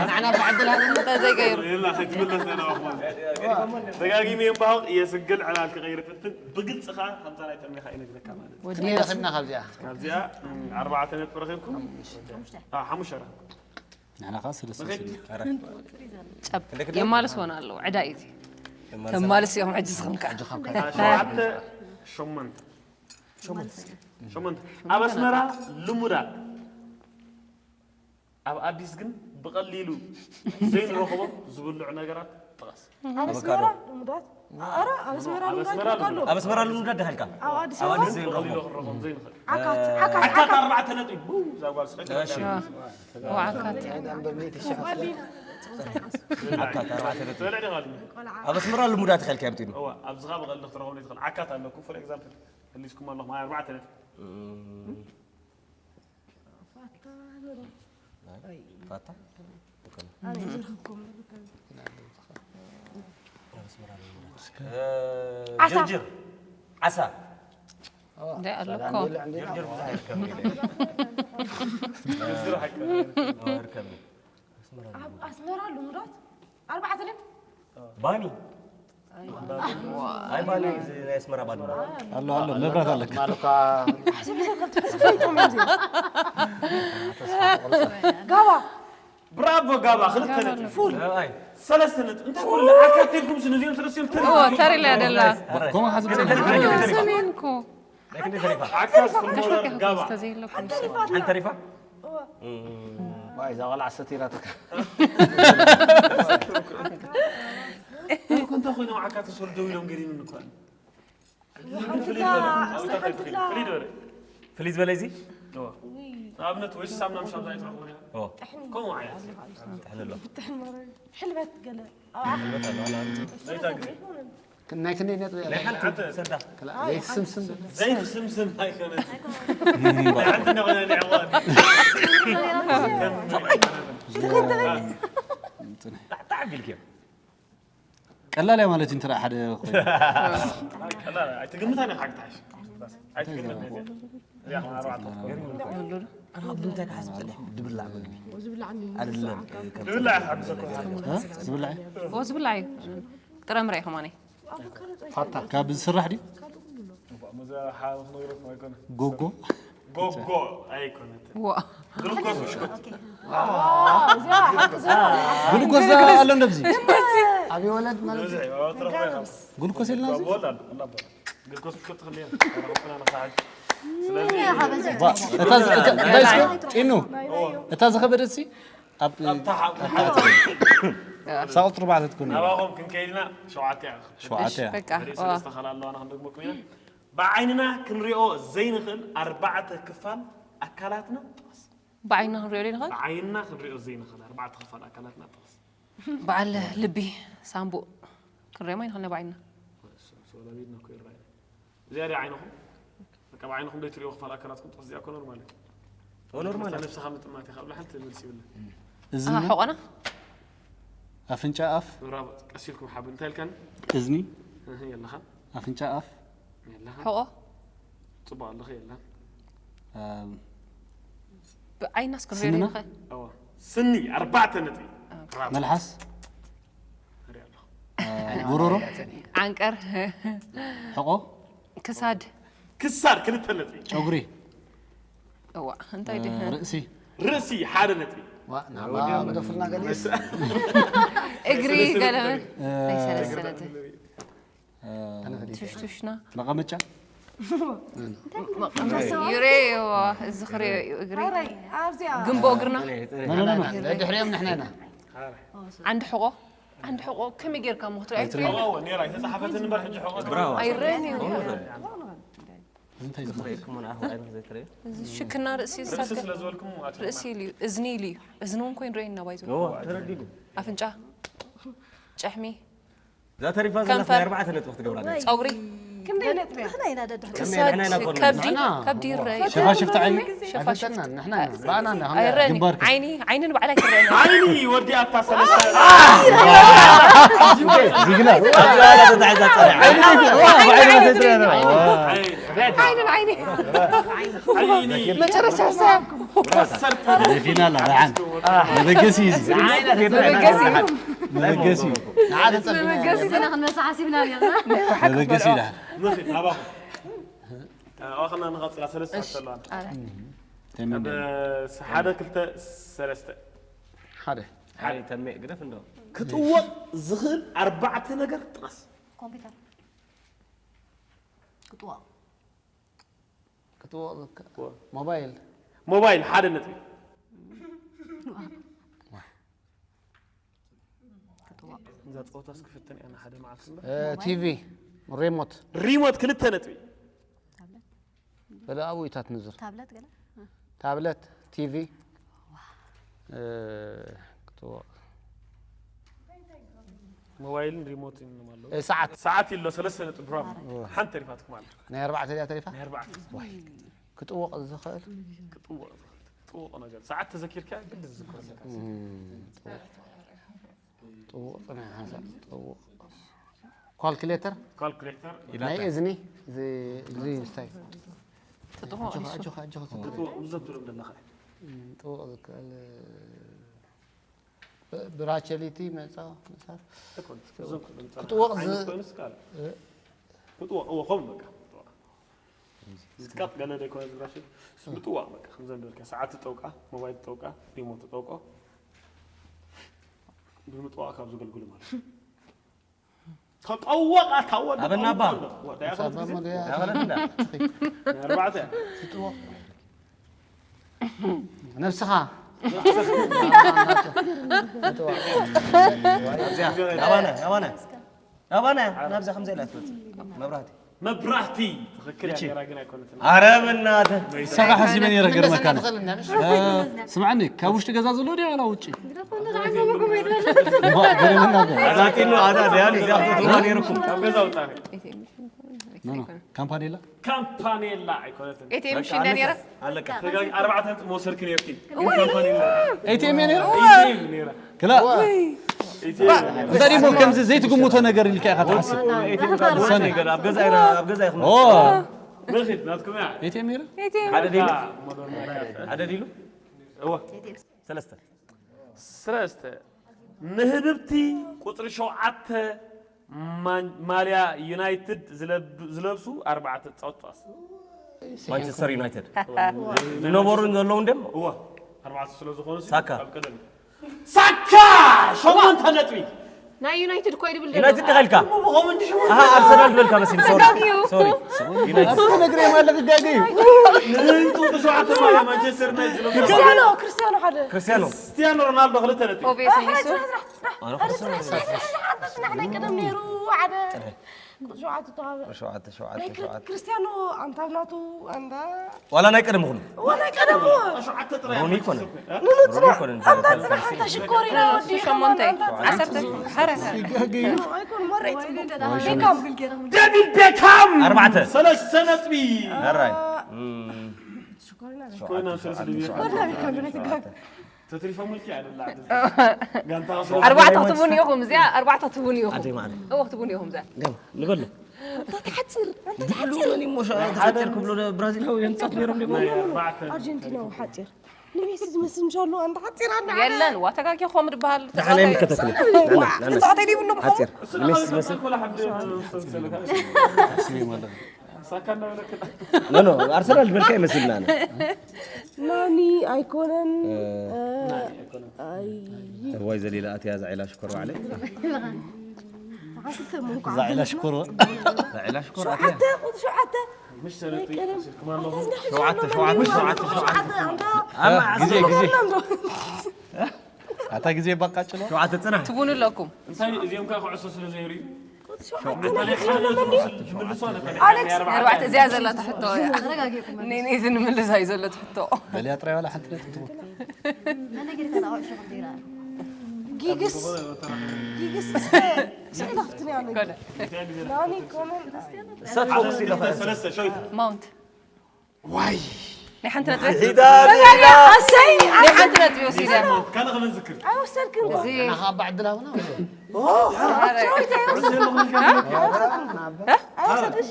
ንዓና ብዓድል ሃለና ተዘይቀይሩ የላ ከይትምለስ ናባኹም ደጋጊመ የምባህቕ የስግል ዕላል ክቕይር ይፍትን ብግልፂ ከዓ ከምዛ ናይ ጠሚኻ ይነግረካ ማለት እዩ ክንደይ ረኺብና ካብዚኣ ካብዚኣ ም፣ ኣርባዕተ ነጥቢ ረኺብኩም አ፣ ሓሙሽተ ረኺብኩም ንሕና ከዓ ሰለስተ ንኺድ ሰለስተ። ጨብ የማልስ ሆናለሁ ዕዳ እዩ ተማልስ እዮም ሕጂ ዝኽንካ ሸውዓተ ሸሞንተ ሸሞንተ ኣብ ኣስመራ ልሙዳት ኣብ ኣዲስ ግን ብቐሊሉ ዘይንረኽቦም ዝብልዑ ነገራት ጥቐስ ኣብ ኣስመራ ልሙዳት ኣረ ኣብ ኣስመራ ኣብ ልሙዳት ኣስመራ ይበቃ ኣሎ ኣብ ኣስመራ ልሙዳት ደሃልካ ኣብ ኣዲስ ኣብ ኣበባ ኣዲስ ዘይንረኽቦ ክረኽቦም ዘይንኽእል ዓካት ዓካት ዓካት ኣርባዕተ ነጥቢ ቡ እዛ ጓል ስቀ እሺ ዋዓካት ዓካት ኣርባዕተ ነጥቢ ኣብ ኣስመራ ልሙዳት ኢኻ ኢልካ የምጢኑ እዋ ኣብዚ ኻ ብቐልዲ ክትረኽቦም ዘይትኽእል ዓካት ኣለኩ for example ህሊስኩም ኣለኹም ሃያ ኣርባዕተ ነጥቢ ፋታ ኣነ ዝረኽብኩም ጅርጅር ዓሳ እንታይ ኣለኮ ጅርጅር ብዙሕ ኣይርከብን ዝርዝር ሓቂ ይርከብን ኣብ ኣስመራ ልሙዳት ኣርባዕተ ድም ባኒ ኣይ ባኒ እዚ ናይ ኣስመራ ባኒ ኣሎ ኣሎ መብራት ኣለካ ማለኳ ሕሰብ ሰብ ከም ትፈስፈይቶም እዮም ጋባ ብራቮ ጋባ ክልተ ነጥቢ ፉል ኣይ ሰለስተ ነጥቢ እንታይ ኩሉ ዓካት ኢልኩም ስንዚኦም ሰለስቲኦም ተሪ ተሪላ ደላ ከምኡ ሓዚ ሰሜንኩ ናይ ክንደይ ተሪፋ ዓካት ፍልሞለር ጋባ ተዘይለኩም ሓንቲ ተሪፋ ዋይ እዛ ቆልዓ ሰቲራትካ እኮ እንታይ ኮይኖም ዓካት ተሰሉ ደው ኢሎም ገዲምኒ እኮ ፍልይ በለ ፍልይ ዝበለ እዚ ንኣብነት ወይ ሳምና ምሻ እንታይ ትረኽቡ ከምኡ ዓይነት ጥሕንሎ ሕልበት ገለ ዘይታ ግዜ ናይ ክንደይ ነጥቢ እያ? ናይ ሓንቲ ሰዳ ዘይስምስም ዘይትስምስም ኣይኮነት ሓንቲ እንደኾነ ንዕዋን ጣዕጣዕ ቢልክዮ ቀላል እያ ማለት እዩ እንተ ሓደ ኮይኑ ኣይትግምታ ነ ሓቂ ትሓሽ ኣይትግምት ነዚያ እዚኣ ከማ ኣርባዕተ ኣነ ኣብ ምንታይ ክሓስብ ጸኒሕኩ ድብላዕ ምግቢ ዝብላዕ ኣይደለም ዝብላዕ ሓምሰ ኮ እ? ዝብላዕ እዩ? ኦ ዝብላዕ እዩ ጥረ ምረ ከማኒ ካብ ዝስራሕ ድዩ መዛ ሓ ክነግረኩም ኣይኮነ ጎጎ ጎጎ ኣይኮነት ዋ ግሉኮስ ምሽኮት ግሉኮስ ኣሎ እንደዚ ኣብይ ወለድ ማለት ብዙሕ ትረኽቦ ኢኻ ግሉኮስ የልና እዚ ወላ ግሉኮስ ምሽኮት ትኽእል እያ ስለዚ እታ ዝ- እታ- እንታይ እስከ ጢኑ እታ ዝኸበደት ሲ ኣብ ኣብታ ሓ- ሳቁት ርባዕተ ትኮን ናባኹም ክንከይድና ሸውዓተ እያ ሸውዓተ እያ በቃ ሰለስተ ካል ኣለዋና ክንደግመኩም ኢና ብዓይንና ክንሪኦ ዘይንኽእል ኣርባዕተ ክፋል ኣካላትና ጥቕስ ብዓይንና ክንሪኦ ዘይንኽእል ብዓይንና ክንሪኦ ዘይንኽእል ኣርባዕተ ክፋል ኣካላትና ጥቕስ በዓል ልቢ ሳምቡእ ክንሪኦም ኣይንኽእል ብዓይንና ሰላቢድና እኮ ይረኣየ እዚኣ ዲ ዓይንኹም በቃ ብዓይንኹም ዘይትሪኦ ክፋል ኣካላትኩም ጥቕስ እዚኣ እኮ ኖርማል እዩ ኖርማል ነብስኻ ምጥማት ኢኻ ብላ ሓንቲ መልሲ ይብለን እዝኒ ሕቆና ኣፍንጫ ኣፍ ምራብ ቀስ ኢልኩም ሓብ እንታይ ኢልካኒ እዝኒ እህ የለኻ ኣፍንጫ ኣፍ የለኻ ሕቆ ፅቡቅ ኣለኺ የለን ኣም፣ ብዓይናስ ክንሪኦ ስንና? ንኽእል እዋ ስኒ ኣርባዕተ ነጥቢ ራብ መልሓስ ርኢ ኣለኹ ጉሮሮ፣ ዓንቀር፣ ሕቆ፣ ክሳድ፣ ክሳድ ክልተ ነጥቢ። ጨጉሪ፣ እዋ እንታይ ድህ ርእሲ፣ ርእሲ ሓደ ነጥቢ። ዋ ናባ መደፍልና ገሊስ እግሪ ገለመ ናይ ሰለስተ ነጥቢ። ትሽቱሽና መቐመጫ፣ ይሬ እዋ እዚ ክሬ እዩ እግሪ ኣብዚኣ ግንቦ እግርና ድሕሪኦም ንሕና ኢና። ዓንዲ ሕቆ ዓንዲ ሕቆ ከመይ ጌርካ ምኽትሪ ኣይትሪኦ ዋ ኔራ ኣይተፃሓፈትን እምበር ሕጂ ሕቆ ኣይረን እዩ እንታይ ዝኽእል እዚ ሽክና ርእሲ ዝሳከ ስለ ዝበልኩም ኣት ርእሲ ኢሉ እዩ እዝኒ ኢሉ እዩ እዝኒ እውን ኮይኑ ርእየና ባይዞ ተረዲዱ ኣፍንጫ ጨሕሚ እዛ ተሪፋ ዘላ ከንፈር። ኣርባዕተ ነጥቢ ክትገብራ ፀጉሪ ክንደይ ነጥቢ ንሕና ኢና ደድሕሪ ክሳድ ንሕና ኢና ኮና። ከብዲ ከብዲ ይረእ ሸፋሽፍቲ ዓይኒ ሸፋሽፍቲ ኣይፈተናን ንሕና ኢና ባና ኢና ኣይረኒ ግንባርካ። ዓይኒ ዓይኒ ንባዕላ ክረአኒ ዓይኒ ወዲኣታ ሰለስተ ጅግና ተታሒዛ ፀሪዓ ዓይኒ ብዓይኒ መሰል ትረአ ዓይኒ ዓይኒ መጨረሻ ሳ ፊና ኣላ ደሓን መበገሲ እዩ እዚ መበገሲ እዩ መበገሲ እዩ መበገሲ ኢና ክንመሳ ሓሲብና ኔርና መበገሲ ይላል ምኽድ ናባኹም ኣዋኸና ንቐፅላ ሰለስተ ኣለዋን ተሚም ሓደ ክልተ ሰለስተ ሓደ ሓደ ተሜ ግደፍ እንዶ ክጥወቕ ዝኽእል ኣርባዕተ ነገር ጥቐስ ኮምፒውተር ክጥዋቕ ክትወቕ ሞባይል ሞባይል ሓደ ነጥቢ ክጥዋቕ እዛ ፀወታ ስክፍትን እያ ሓደ መዓልቲ እምበር ቲቪ ሪሞት ሪሞት ክልተ ነጥቢ በለ ኣብኡ ኢታት ንዝር ታብለት ገለ ታብለት ቲቪ ክትወቕ ሞባይልን ሪሞትን እዮም ኣለዉ ሰዓት ሰዓት ይሎ ሰለስተ ነጥቢ ብራቮ ሓንቲ ተሪፋትኩም ኣለ ናይ ኣርባዕተ ድያ ተሪፋ ናይ ኣርባዕተ ክትወቕ ዝኽእል ጥውቕ ጥውቕ ነገር ሰዓት ተዘኪርካ ግድ ዝዝክር ኣለካ ጥውቕ ናይ ሓንሳእ ጥውቕ ካልኩሌተር ካልኩሌተር ናይ እዝኒ እዚ እግሪ ምስታይ ትጥሞ ኣጆኻ ኣጆኻ ኣጆኻ ጥውቕ ምዘብሎም ዘለኻ ጥውቕ ዝከኣል ብራቸሊቲ መፃ ምሳር ኣይኮን እዞም ክሎም ክትወቕ ዝ- ዓይነት ኮይኑስ ካል ክትወቕ እዎ ከምኡ በቃ ዝቃጥ ገለ ዘይኮነ ዝብራሽ ምጥዋቕ በቃ ከምዘም ደልካ ሰዓት ትጠውቃ ሞባይል ትጠውቃ ሪሞት ትጠውቆ ብምጥዋቕ ካብ ዘገልግሉ ማለት ተጠወቕ ኣታ ወዲ ኣበና ኣባ። ወዳያ ያበለት እንዳ ኣርባዕተ ክትወቕ ነብስኻ ናባና ናባና ናባና ናብዛ ከምዚ ኢላ ትመጽእ መብራህቲ መብራህቲ ትኽክል እያ ነራ ግን ኣይኮነትን ኣረ በናትህ ሰኻ ሓሲበ ነይረ ገርመካ ስምዓኒ ካብ ውሽጢ ገዛ ዘሎ ድያ ዋላ ውጭ ኣዛጢኑ ኣዳ ደያን እዚኣ ክትዋ ነይርኩም ካብ ገዛ ውፃ ካምፓኔላ ካምፓኔላ ኣይኮነትን ኤቲኤም ሽንዳ ነይራ ኣለካ ተጋጊ ኣርባዕተ ነጥቢ መውሰድክ ነይርኪ ኤቲኤም ነይሩ ኢቲኤም ነይራ ክላ እንታይ ደሞ ከምዚ ዘይትግምቶ ነገር ኢልካ ኢኻ ትሓስብ ኣብ ገዛ ኣብ ገዛ ይኹም ኦ ምኽድ ናትኩም እያ ኤቲኤም ነይሩ ሓደ ዲሉ ሓደ ዲሉ እወ ሰለስተ ሰለስተ ንህብብቲ ቁፅሪ ሸውዓተ ማን- ማልያ ዩናይትድ ዝለብ- ዝለብሱ ኣርባዕተ ፃውጣስ ማንቸስተር ዩናይትድ ዝነበሩን ዘለውን ደሞ እወ ኣርባዕተ ስለ ዝኾኑ ሲ ሳካ። ኣብ ቀደም ሳካ ሸሞንተ ነጥቢ ናይ ዩናይትድ እኮ ይብል ዩናይትድ ዲኻ ኢልካ ብኸም እንዲ ሸሞንተ ኣሃ ኣርሰናል ትበልካ መሲል ሶሪ ሶሪ ዩናይትድ ነግረ ማለት ጋገዩ ንህብብቲ ቁፅሪ ሸውዓተ ማልያ ማንቸስተር ዩናይትድ ዝለብሱ ክርስቲያኖ ክርስቲያኖ ሓደ ክርስቲያኖ ክርስቲያኖ ሮናልዶ ክልተ ነጥቢ ኦቤስ ሚሱ ናይ ቀደም ነይሩ ሓደ ሸውዓተ ተዋበ ሸውዓተ ሸውዓተ ናይ ሸውዓተ ክርስቲያኖ ኣንታብ ናቱ ኣንዳ ዋላ ናይ ቀደም ይኹን ወላ ቀደም ሸውዓተ ጥራይ ሮኒ ይኮነ ንንፅራ ይኮነ ኣንታ ተሽኮሪና ወዲ ሸሞንተ ዓሰርተ ሐረ ኣይኮን ወረይ ፅቡቅ ቤካም ዴቪድ ቤካም ኣርባዕተ ሰለስተ ነጥቢ ኣራይ ኮይና ሰለስተ ነጥቢ ተትሪፎም ልኪ ኣደላ ጋንታ ኣርባዕተ ክትቡን ኢኹም እዚኣ ኣርባዕተ ክትቡን ኢኹም ኣደይ ማዕረ እዎ ክትቡን ኢኹም እዚኣ ንበሎ ተሓፅር ብሉ መን ይሞ ተሓፅር ክብሎ ብራዚላዊ የምፃት ነይሮም ደሞ ኣርባዕተ ኣርጀንቲናዊ ሓፂር ንሜሲ ዝመስል ምሻሉ ኣንተ ሓፂር ኣለ የለን ዋተጋጊ ኾም ድበሃል ደሓን ኣይምልከተክን ተፃዋታይ ዘይብሎም ሓፂር ንሜሲ ዝመስል ኖ ኖ ኣርሰናል ዝበልካ ይመስልና ኣነ ናኒ ኣይኮነን እዋይ ዘሊላ ኣትያ ዛዒላ ሽኮር ባዕለይ ዛዒላ ሽኮር ዛዒላ ሽኮር ኣትያ ሸውዓተ ሸውዓተ ሸውዓተ ሸውዓተ ሸውዓተ ኣማ ግዜ ግዜ ኣታ ግዜ ባቃጭሎ ሸውዓተ ጽና ትቡን ኣለኩም እንታይ እዚኦም ከ ኩዕሶ ስለ ዘይሪዩ ኣርባዕተ እዚኣ ዘላ ትሕቶ እያ ነይ ዝንምልስ ኣዩ ዘሎ ትሕቶ በልያ ጥራይ ዋላ ሓንቲ ነጥብ ትቡን መነገር ከናውዕ ሸኹ ዲራ ጊግስ ጊግስ ስዕላ ክትንያ ነጊ ናኒ ኮመን ሰት ፎክስ ኢለ ማውንት ዋይ ናይ ሓንቲ ነጥቢ ኣሰይ ናይ ሓንቲ ነጥቢ ወሲደ ካነ ከመንዝክር ኣይወሰድክን ናኻ ባዕድላ ሁና ሓንቲ ነጥቢ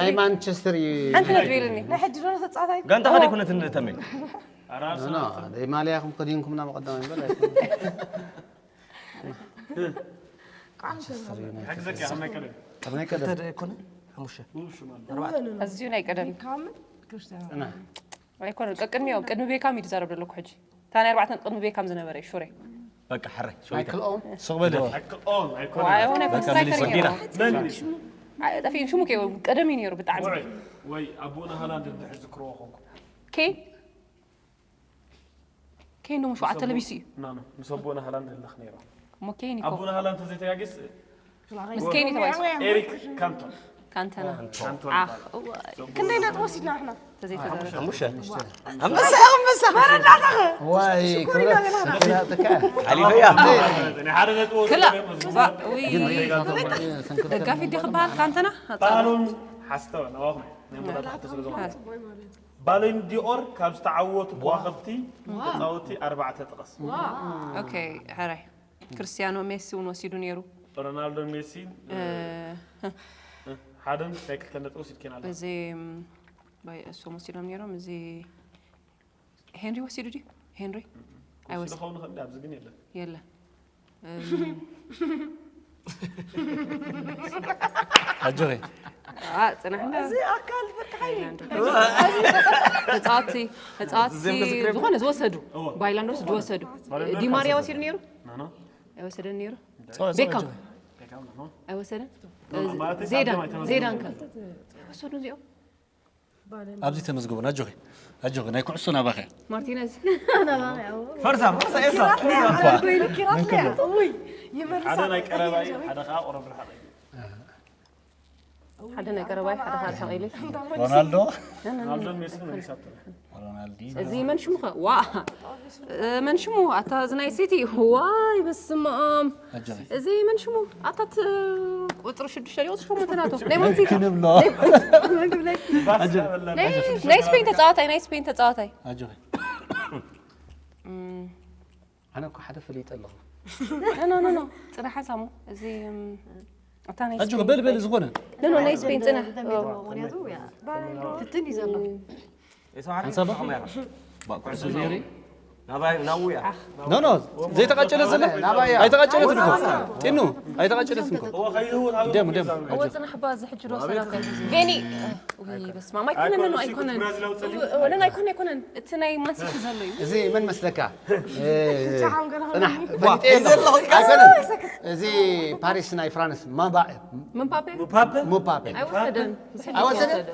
ናይ ማንቸስተር ሓንቲ ነጥቢ ኢልኒ ናይ ሕጂ ዶ ተጻዋታይ ጋንታ ከደ ኩነት እንተመይ ማልያኹም ከዲንኩም ናብ ቀዳማይ በል ሓግዘካ ኣብ ናይ ቀደም ቅድመይ ቀደም ኮነ ሓሙሽተ ኣዝዩ ናይ ቀደም ኣይኮነ ቀቅድሚዮ ቅድሚ ቤካም እዩ ዝዛረብ ዘለኩ ሕጂ እታ ናይ ኣርባዕተን ቅድሚ ቤካም ዝነበረ እዩ ሹሬ በቃ ሕራይ ማይክል ኦውን ሱቕ በል ኣይኮን ኣይኮን ኣይሆነ ኮንስትራክተር ጌና ነይሩ መን ጠፊእን ሽሙ ከ ቀደም እዩ ነይሩ ብጣዕሚ ወይ ወይ ኣቦና ሃላንድ እንድሕር ዝክርዎ ኮንኩ ኬን ኬን ደሞ ሸውዓተ ለቢሱ እዩ ና ና ምስ ኣቦና ሃላንድ ህለኽ ነይሩ እሞ ኬን ይኮ ኣቦና ሃላንድ ተዘይተጋግስ ምስ ኬን እዩ ተባይሱ ኤሪክ ካንቶን ካንተና ካንቶን ዓኽ ክንደይ ነጥቢ ወሲድና ንሕና ተዘይተዛረበ ሓሙሽተ ኣንበሳ ኣንበሳ ዋይ ክብረት ስንክላትካ ሓሊፈያ ናይ ሓደ ነጥቢ ክላ ወሲደ ደጋፊ ዲ ክበሃል ካንተና ባህሉን ሓስተወ ነዋኹም ናይ መወዳእታ ስለ ዝኾነ ባሎን ዲኦር ካብ ዝተዓወቱ ከዋኽብቲ ተፃወቲ ኣርባዕተ ጥቐስ ኦኬ ሕራይ ክርስቲያኖ ሜሲ እውን ወሲዱ ነይሩ ሮናልዶ ሜሲን ሓደን ናይ ክልተ ነጥቢ ወሲድኬን ኣለ እዚ ባይ እሶም ወሲዶም ነይሮም እዚ ሄንሪ ወሲዱ ድዩ ሄንሪ ኣይወስ ዝኸውን ኸ ኣብዚ ግን የለን የለን ኣጆኺ ጽናሕ እዚ ኣካል ፍርቂ ሓይሊ ተጻወቲ ተጻወቲ ዝኾነ ዝወሰዱ ባይላንዶስ ዝወሰዱ ዲማርያ ወሲዱ ነይሩ ናና ኣይወሰደን ነይሩ ጸወ- ቤካም ጸወ- ኣይወሰደን ማለት ዜዳን ኣጋጣሚ ኣይተመዝገበን። ዜዳን ከ ወሰዱ እዚኦም ኣብዚ ተመዝገቡ ኣጆኺ ኣጆኺ ናይ ኩዕሶ ናባኸ ማርቲነዝ ፈርሳ ፈርሳ ኤሳ ኮይኑ ኪራት ለያ ውይ ይመልሳ ሓደ ናይ ቀረባ እዩ ሓደ ከዓ ቁረብ ርሓቕ እዩ ሓደ ናይ ቀረባይ ሓደ ሓደ ሓቕ ኢለ ሮናልዶ ሮናልዶን ሜስን መሊሳቶ ሮናልዲ እዚ መን ሽሙ ኸ ዋ መን ሽሙ ኣታ እዚ ናይ ሲቲ ዋይ በስመኣም ኣጆኺ እዚ መን ሽሙ ኣታት ቁፅሪ ሽዱሽተ ዲኦ ሸሞንተ ናቶ ናይ ማን ሲቲ ክንብሎ ናይ ስፔን ተፃዋታይ ናይ ስፔን ተፃዋታይ ኣጆኺ ኣነ እኮ ሓደ ፈሊጠ ኣለኹ ኖ ኖ ኖ ፅናሓ ሳሙ እዚ እም፣ እታ ናይ ኣጆኺ በል በል ዝኾነ ኖ ኖ ናይ ስፔን ፅናሕ ምክንያቱ ያ ትትን እዩ ዘሎ ሓንሳብ ኩዕሶ ዜሪ ናባይ ናውያ ኖ ኖ ዘይተቃጨለ ዘሎ ናባያ ኣይተቃጨለትን እኮ ጢኑ ኣይተቃጨለትን እኮ ደም ደም እወ ፅናሕ ባ እዚ ሕጂ ዶ ሰላም ቬኒ ውይ በስመ ኣብ ኣይኮነን ኖ ኣይኮነን ኖ ኣይኮነ ኣይኮነን እቲ ናይ ማንሲቲ ዘሎ እዩ እዚ መን መስለካ ጫሓም ገለ ፅናሕ ፈሊጠ ኣለኹ ኣይኮነን እዚ ፓሪስ ናይ ፍራንስ ማባዕ ምንፓፔ ሙፓፔ ኣይወሰደን ኣይወሰደን?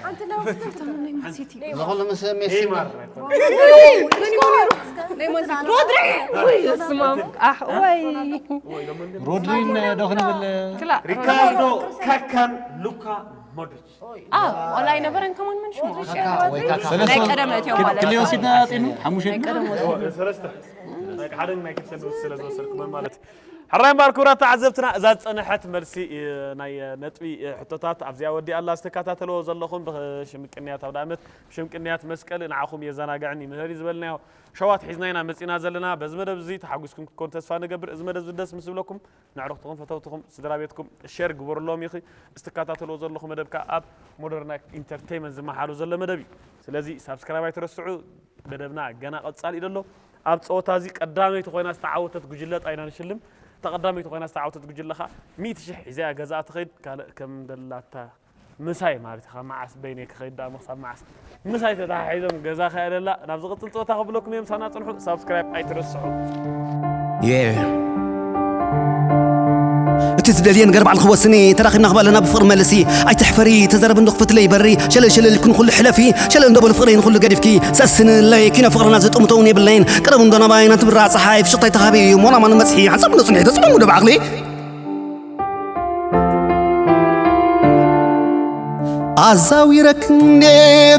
ሓንቲ ለወስትን ናይ ማንሲቲ ዝኹሉ ምስ ሜሲ ኔይማር ናይ ማንሲቲ ሮድሪ ውይ በስመ ኣብ ኣሕ ወይ ሮድሪን ዶ ክንብል ክላ ሪካርዶ ካካን ሉካ ሞድሪች አ ኦላ ኣይነበረን ከማን መን ሽሙ ወይ ካካ ናይ ቀደም እትዮም ማለት ክልተ ወሲድና ጢኑ ሓሙሽተ ናይ ቀደም ወሲዱ ሰለስተ ሓደ ናይ ክልተ ንኡስ ስለ ዝወሰድኩ ማለት ሕራይ እምበኣር ክቡራት ተዓዘብትና፣ እዛ ዝጸንሐት መልሲ፣ እ፣ ናይ፣ እ፣ ነጥቢ፣ እ፣ ሕቶታት ኣብዚኣ ወዲኣ ኣላ። ዝተከታተልዎ ዘለኹም ብሽም ቅንያት ኣውደኣመት፣ ብሽም ቅንያት መስቀል ንዓኹም የዘናግዕን ይምህር እዩ ዝበልናዮ ሸዋት ሒዝና ኢና መጺና ዘለና። በዚ መደብ እዚ ተሓጒስኩም ክትኮኑ ተስፋ ንገብር። እዚ መደብ እዚ ደስ ምስ ዝብለኩም፣ ንዕርኽትኹም፣ ፈተውትኹም፣ ስድራ ቤትኩም ሸር ግበሩሎም ኢኺ። እዚ ትከታተልዎ ዘለኹም መደብ ከኣ ኣብ ሞደርና ኢንተርቴይመንት ዝመሓሉ ዘሎ መደብ እዩ። ስለዚ ሳብስክራይብ ኣይትረስዑ። መደብና ገና ቀጻሊ እዩ ዘሎ። ኣብ ጸወታ እዚ ቀዳመይቲ ኮይና ዝተዓወተት ጉጅለ ጣይና ንሽልም። እታ ቀዳመይቲ ኮይና ዝተዓወተት ጉጅለ ከኣ ሚእቲ ሽሕ ሒዛ እያ ገዛኣ ትኸይድ። ካልእ ከም ደላታ ምሳይ ማለት እዩ። ካብ መዓስ በይነይ ክኸይድ ደኣ እሞ ክሳብ መዓስ? ምሳይ ተተሓሒዞም ገዛ ከኣ ደላ። ናብ ዝቕጽል ጸወታ ክብለኩም እየ። ምሳና ጽንሑ። ሳብስክራይብ ኣይትረስዑ። Yeah. እቲ ትደልየን ገር ባዕልኺ ወስኒ። ተራኺብና ክባለና ብፍቕሪ መልሲ። ኣይትሕፈሪ፣ ተዛረቢ እንዶ ክፍትለይ በሪ። ሸለል ሸለል ኩን ኩሉ ሕለፊ። ሸለል እንዶ በሉ ፍቕረይ ንኹሉ ገዲፍኪ። ሰስንለይ ኪኖ ፍቕርና ዝጥምቶ እውን የብለይን። ቅረብ እንዶ ናባይ ናትብራ ፀሓይ ፍሽኽታይ ተኻቢ። ሞና ማኑ መፅሒ ሓንሳብ እንዶ ፅንሒ ተፅመሙ ዶ ብዓቕሊ። ኣዛዊረክንዴ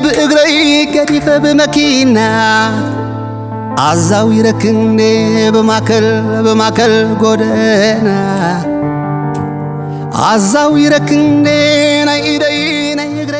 ብእግረይ ገዲፈ ብመኪና። ኣዛዊረክንዴ ብማከል ብማከል ጎደና። ኣዛዊረክንዴ ናይ ኢደይ ናይ እግረይ